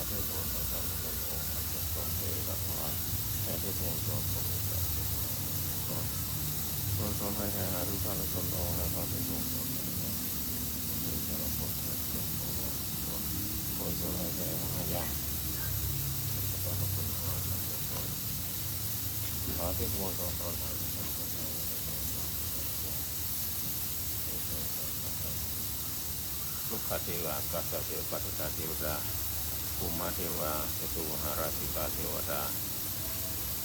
เทศมนต์สอนท่านทุกคนองค์ พระสงฆ์สอนเทศน์ทั้งหลาย แผ่เทศมนต์สอนสมเด็จพระสัมมาสัมพุทธเจ้า สอนให้แผ่หาทุกท่านทุกคนองค์ และพระสงฆ์สอนสมเด็จพระสัมมาสัมพุทธเจ้า สอนให้แผ่มหายาน สอนทุกคนทั้งหลาย พระสงฆ์สอน ขอเทศมนต์สอนตอนหาทุกท่านทุกคนองค์ และพระสงฆ์สอนสมเด็จพระสัมมาสัมพุทธเจ้า สุขเทวา กาสเทวปัตตาเทวดา ภูมาเทวา จตุมหาราชิกาเทวดา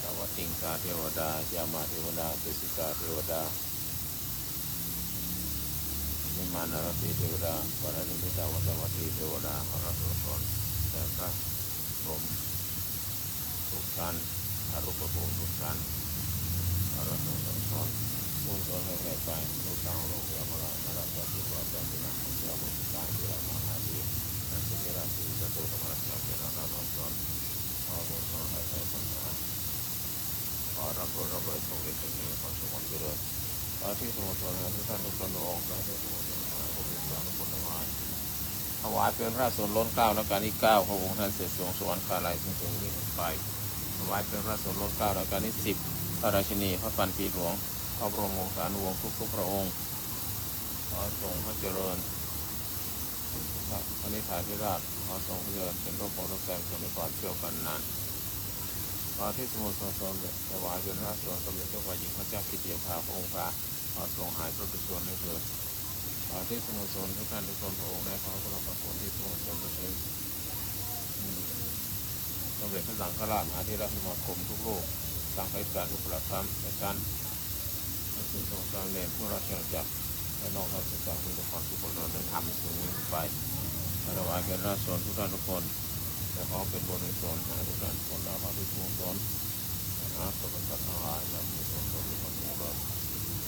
สาวัตติงสาเทวดา ยามาเทวดา เจสิกาเทวดา นิมมานารสีเทวดา ปาริมิตาวัสวัตถีเทวดา ขอรับสวดสอนแด่พระพรหม ทุกท่าน อรูปภูมิทุกท่าน อารักษ์สอน สอน บุญสอนให้แผ่ไป ลูกสาวโรงพยาบาล อารักษ์สอน อารักษ์สอน ที่นั่งของเจ้าบุญการที่เราทำหน้าที่ นักศึกษาที่จะโตธรรมะ เราจะนำเราสอน ขอบุญสอนให้แผ่ไป ขอรับรู้รับรู้ส่งเดชส่งเดช ขอสมบัติเจริญ ขอที่สมุทรสอนให้ทุกท่านทุกคนองค์ ขอที่สมุทรสอนให้ทุกท่านทุกคนทั้งหลาย ถวายเป็นพระสงฆ์ล้นเกล้ารัชกาลที่เก้า พระองค์ท่านเสด็จสวงสวรรคาลัย ซึ่งเป็นยิ่งไป ถวายเป็นพระสงฆ์ล้นเกล้ารัชกาลที่สิบ พระราชินี พระพันปีหลวง พระบรมวงศานุวงศ์ทุกๆพระองค์ ขอทรงพระเจริญ พระนิพพานธิราช ขอทรงพระเจริญ เป็นร่มโพธิ์ร่มไทร ทรงมีความเชื่อกันนาน ขอที่สมุทรสอนสอนถวายเป็นพระสงฆ์สมเด็จเจ้าฝ่ายหญิงพระเจ้ากิติยาภาพระองค์พา ขอทรงหายพระประชวรให้เถิด ขอที่สมุทรสอนทุกท่านทุกคนพระองค์ได้ขอพระบรมพระคุณที่สมุทรสอนประชาชน สมเด็จพระสังฆราช มหาเถรสมาคมทุกรูป สังฆาธิการทุกประหลัดชั้นประชั้น พระสงฆ์สามเณรทั่วราชอาณาจักร และนอกราชอาณาจักร มีแต่ความสุขความเจริญในธรรมสูงยิ่งไป ขอถวายเป็นพระสงฆ์ทุกท่านทุกคน และขอเป็นบุญกุศลให้ทุกท่านทุกคน และขอที่สมุทรสอน นะ สรรพสัตว์ทั้งหลาย และมีส่วนร่วมในความสุข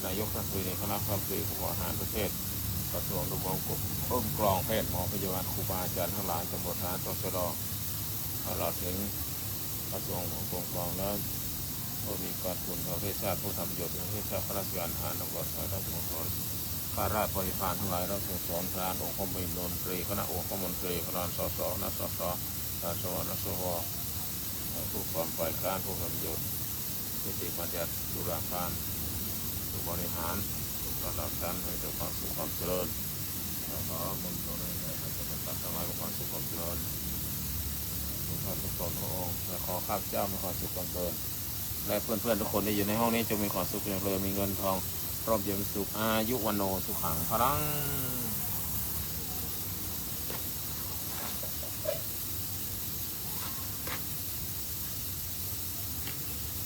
นายกรัฐมนตรี คณะรัฐมนตรี ผู้บริหารประเทศ กระทรวงดำรงกรมกรองเพศ หมอพยาบาล ครูบาอาจารย์ทั้งหลาย ตำรวจ ทหาร ตชด ตลอดถึงกระทรวงของกรมกรองแล้ว ผู้มีพระคุณต่อประเทศชาติ ผู้ทำประโยชน์ต่อประเทศชาติ ข้าราชการ ทหาร ตำรวจ ฝ่ายราชการ ข้าราชบริพารทั้งหลาย และสโมสร ประธานองคมนตรี คณะองคมนตรี ประธาน สส คณะ สส สส สว ผู้ก่อฝ่ายค้าน ผู้ทำประโยชน์ นิติบัญญัติ ตุลาการ ผู้บริหาร ทุกระดับชั้น ให้มีแต่ความสุขความเจริญ ขอบุญกุศลให้แก่ท่านเจ้าพระทั้งหลาย มีความสุขความเจริญ ทุกท่านทุกตนพระองค์ และขอข้าพเจ้ามีความสุขความเจริญ และเพื่อนๆทุกคนที่อยู่ในห้องนี้ จงมีความสุขความเจริญ มีเงินทอง ร่มเย็นเป็นสุข อายุวัณโณ สุขัง พลัง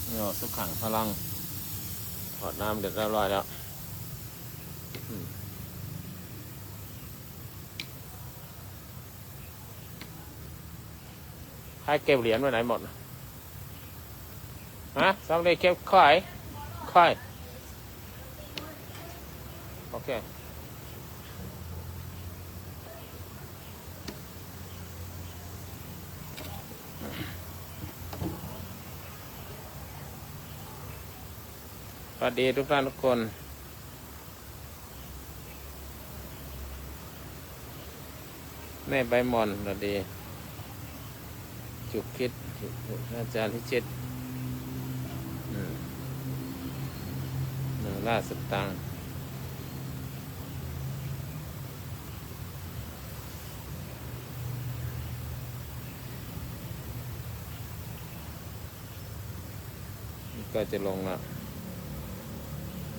เนี่ย สุขัง พลัง ถอดน้ำเสร็จเรียบร้อยแล้ว อืม ใครเก็บเหรียญไว้ไหนหมด ฮะ สำเร็จเก็บค่อย ค่อย โอเค สวัสดีทุกท่านทุกคน แม่ใบหม่อน สวัสดี จุกคิด อาจารย์พิชิต อืม หนึ่งราชสตางค์ ก็จะลงละ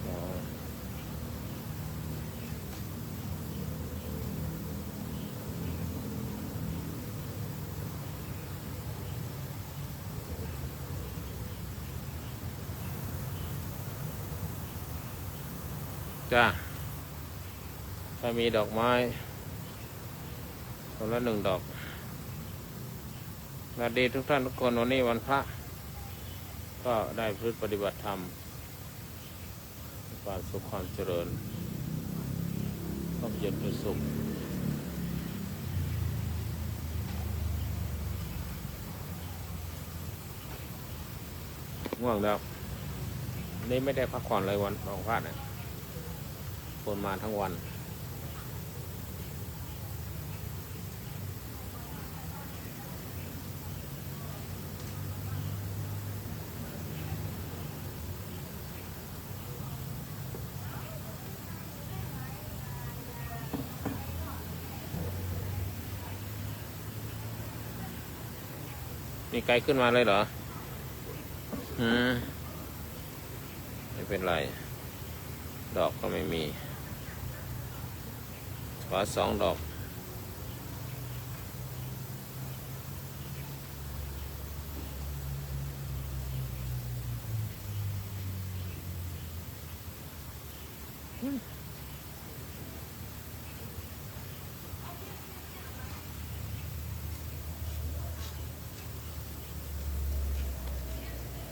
อ๋อ จ้า ถ้ามีดอกไม้ คนละหนึ่งดอก สวัสดีทุกท่านทุกคน วันนี้วันพระ ก็ได้ประพฤติปฏิบัติธรรม ความสุขความเจริญ ความเย็นเป็นสุข ง่วงแล้ว วันนี้ไม่ได้พักผ่อนเลย วัน วันพระเนี่ย คนมาทั้งวัน เ นี่ไกลขึ้นมาเลยเหรอ? อืม ไม่เป็นไร ดอกก็ไม่มี ขอสองดอก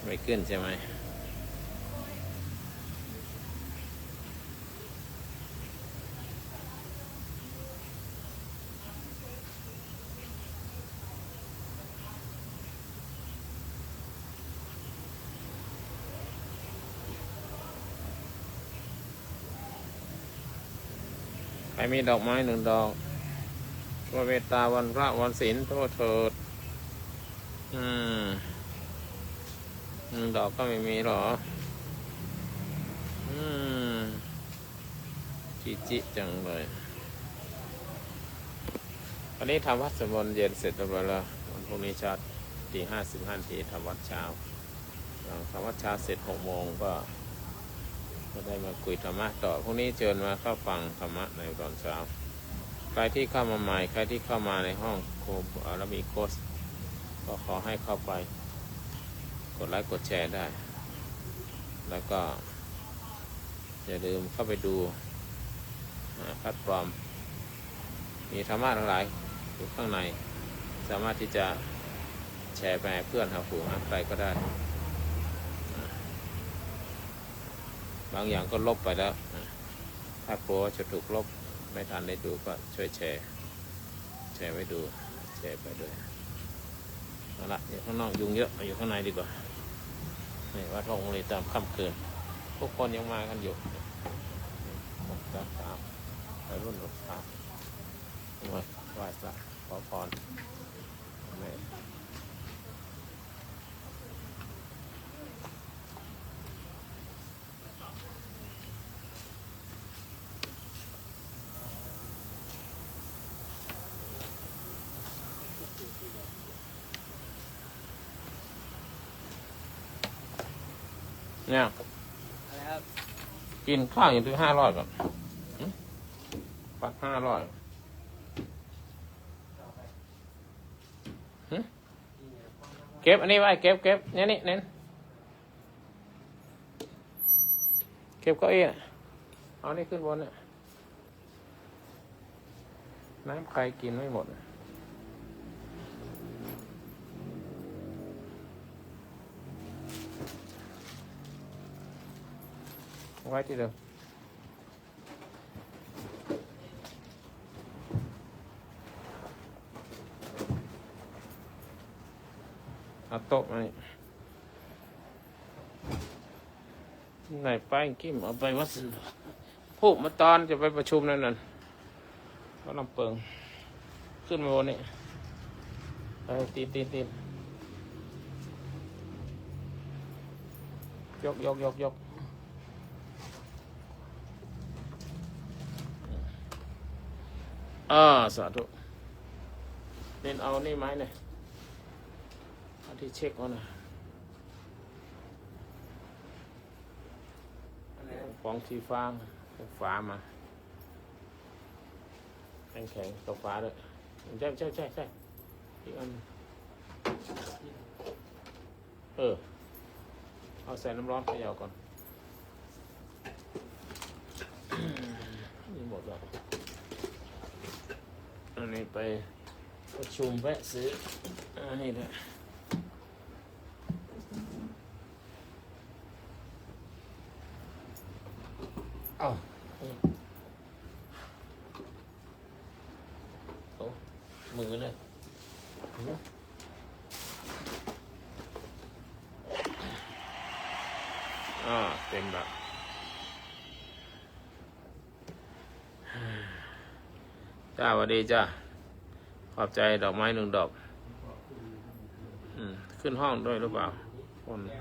ไม่ขึ้นใช่ไหม? ใครมีดอกไม้หนึ่งดอก ช่วยเมตตาวันพระวันศีลโทษเถิด อืม หนึ่งดอกก็ไม่มีเหรอ? อืม จิจิจังเลย วันนี้ทำวัดสวดมนต์เย็นเสร็จเรียบร้อยแล้ว วันพรุ่งนี้เช้าตีห้าสิบห้านาทีทำวัดเช้า หลังทำวัดเช้าเสร็จหกโมงก็ ก็ได้มาคุยธรรมะต่อ พรุ่งนี้เชิญมาเข้าฟังธรรมะในตอนเช้า ใครที่เข้ามาใหม่ ใครที่เข้ามาในห้องครูบารมีโค้ช ก็ขอให้เข้าไป กดไลค์กดแชร์ได้ แล้วก็ อย่าลืมเข้าไปดู อ่า แพลตฟอร์ม มีธรรมะทั้งหลายอยู่ข้างใน สามารถที่จะแชร์ไปให้เพื่อนหาฝูงหาใครก็ได้ อ่า บางอย่างก็ลบไปแล้ว อ่า ถ้ากลัวว่าจะถูกลบ ไม่ทันได้ดูก็ช่วยแชร์ แชร์ไว้ดู แชร์ไปด้วย เอาละ อยู่ข้างนอกยุงเยอะ มาอยู่ข้างในดีกว่า นี่วัดหงส์มณีตามค่ำคืน ทุกคนยังมากันอยู่ หกสามสาม วัยรุ่นหกสาม มาไหว้พระขอพร แม่ เนี่ย อะไรครับ กินข้าวอย่างเดียวห้าร้อยก่อน หึ ปัดห้าร้อย หึ เก็บอันนี้ไว้ เก็บ เก็บ เนี่ย นี่ เน้น เก็บเก้าอี้น่ะ เอานี่ขึ้นบนน่ะ น้ำใครกินไม่หมดน่ะ เอาไว้ที่เดิม เอาโต๊ะมานี่ ไหนป้ายกิม เอาไปวัดสิน ผู้มาตอนจะไปประชุมนั่นน่ะ วัดลำเปิง ขึ้นมาบนนี้ ไป ตีน ตีน ตีน ยก ยก ยก ยก อ่า สาธุ เน้นเอานี่ไม้หน่อย เอาที่เช็คเอาหน่อย ของสีฟ้า ฟ้ามา แข็งๆ กับฟ้าด้วย ใช่ ใช่ ใช่ ใช่ อีกอัน เออ เอาใส่น้ำร้อนเขย่าก่อน นี่หมดแล้ว อันนี้ไปประชุมแวะซื้อ อันนี้ด้วย เอ้า โอ้ มือเลย อ่า เต็มละ จ้า สวัสดีจ้า ขอบใจดอกไม้หนึ่งดอก อืม ขึ้นห้องด้วยหรือเปล่า คน เ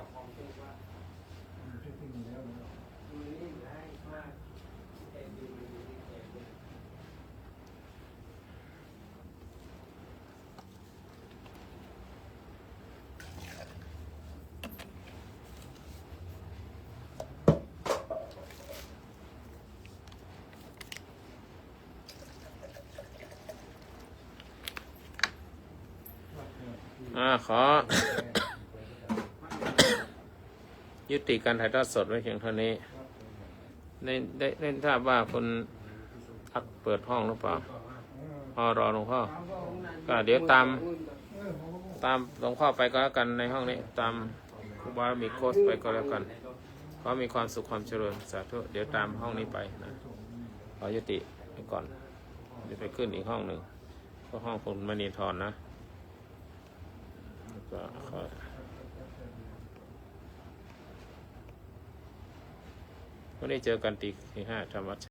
อ่าขอ ยุติการถ่ายทอดสดไว้เพียงเท่านี้ ได้ได้ได้ทราบว่าคุณอักเปิดห้องหรือเปล่า อ๋อ รอหลวงพ่อ ก็เดี๋ยวตาม ตามหลวงพ่อไปก็แล้วกันในห้องนี้ ตามครูบามีโค้ชไปก็แล้วกัน ขอมีความสุขความเจริญ สาธุ เดี๋ยวตามห้องนี้ไปนะ ขอยุติไปก่อน เดี๋ยวไปขึ้นอีกห้องหนึ่ง ก็ห้องคุณมณีธรนะ แล้วก็ขอ วันนี้เจอกันตีห้าธรรมวัช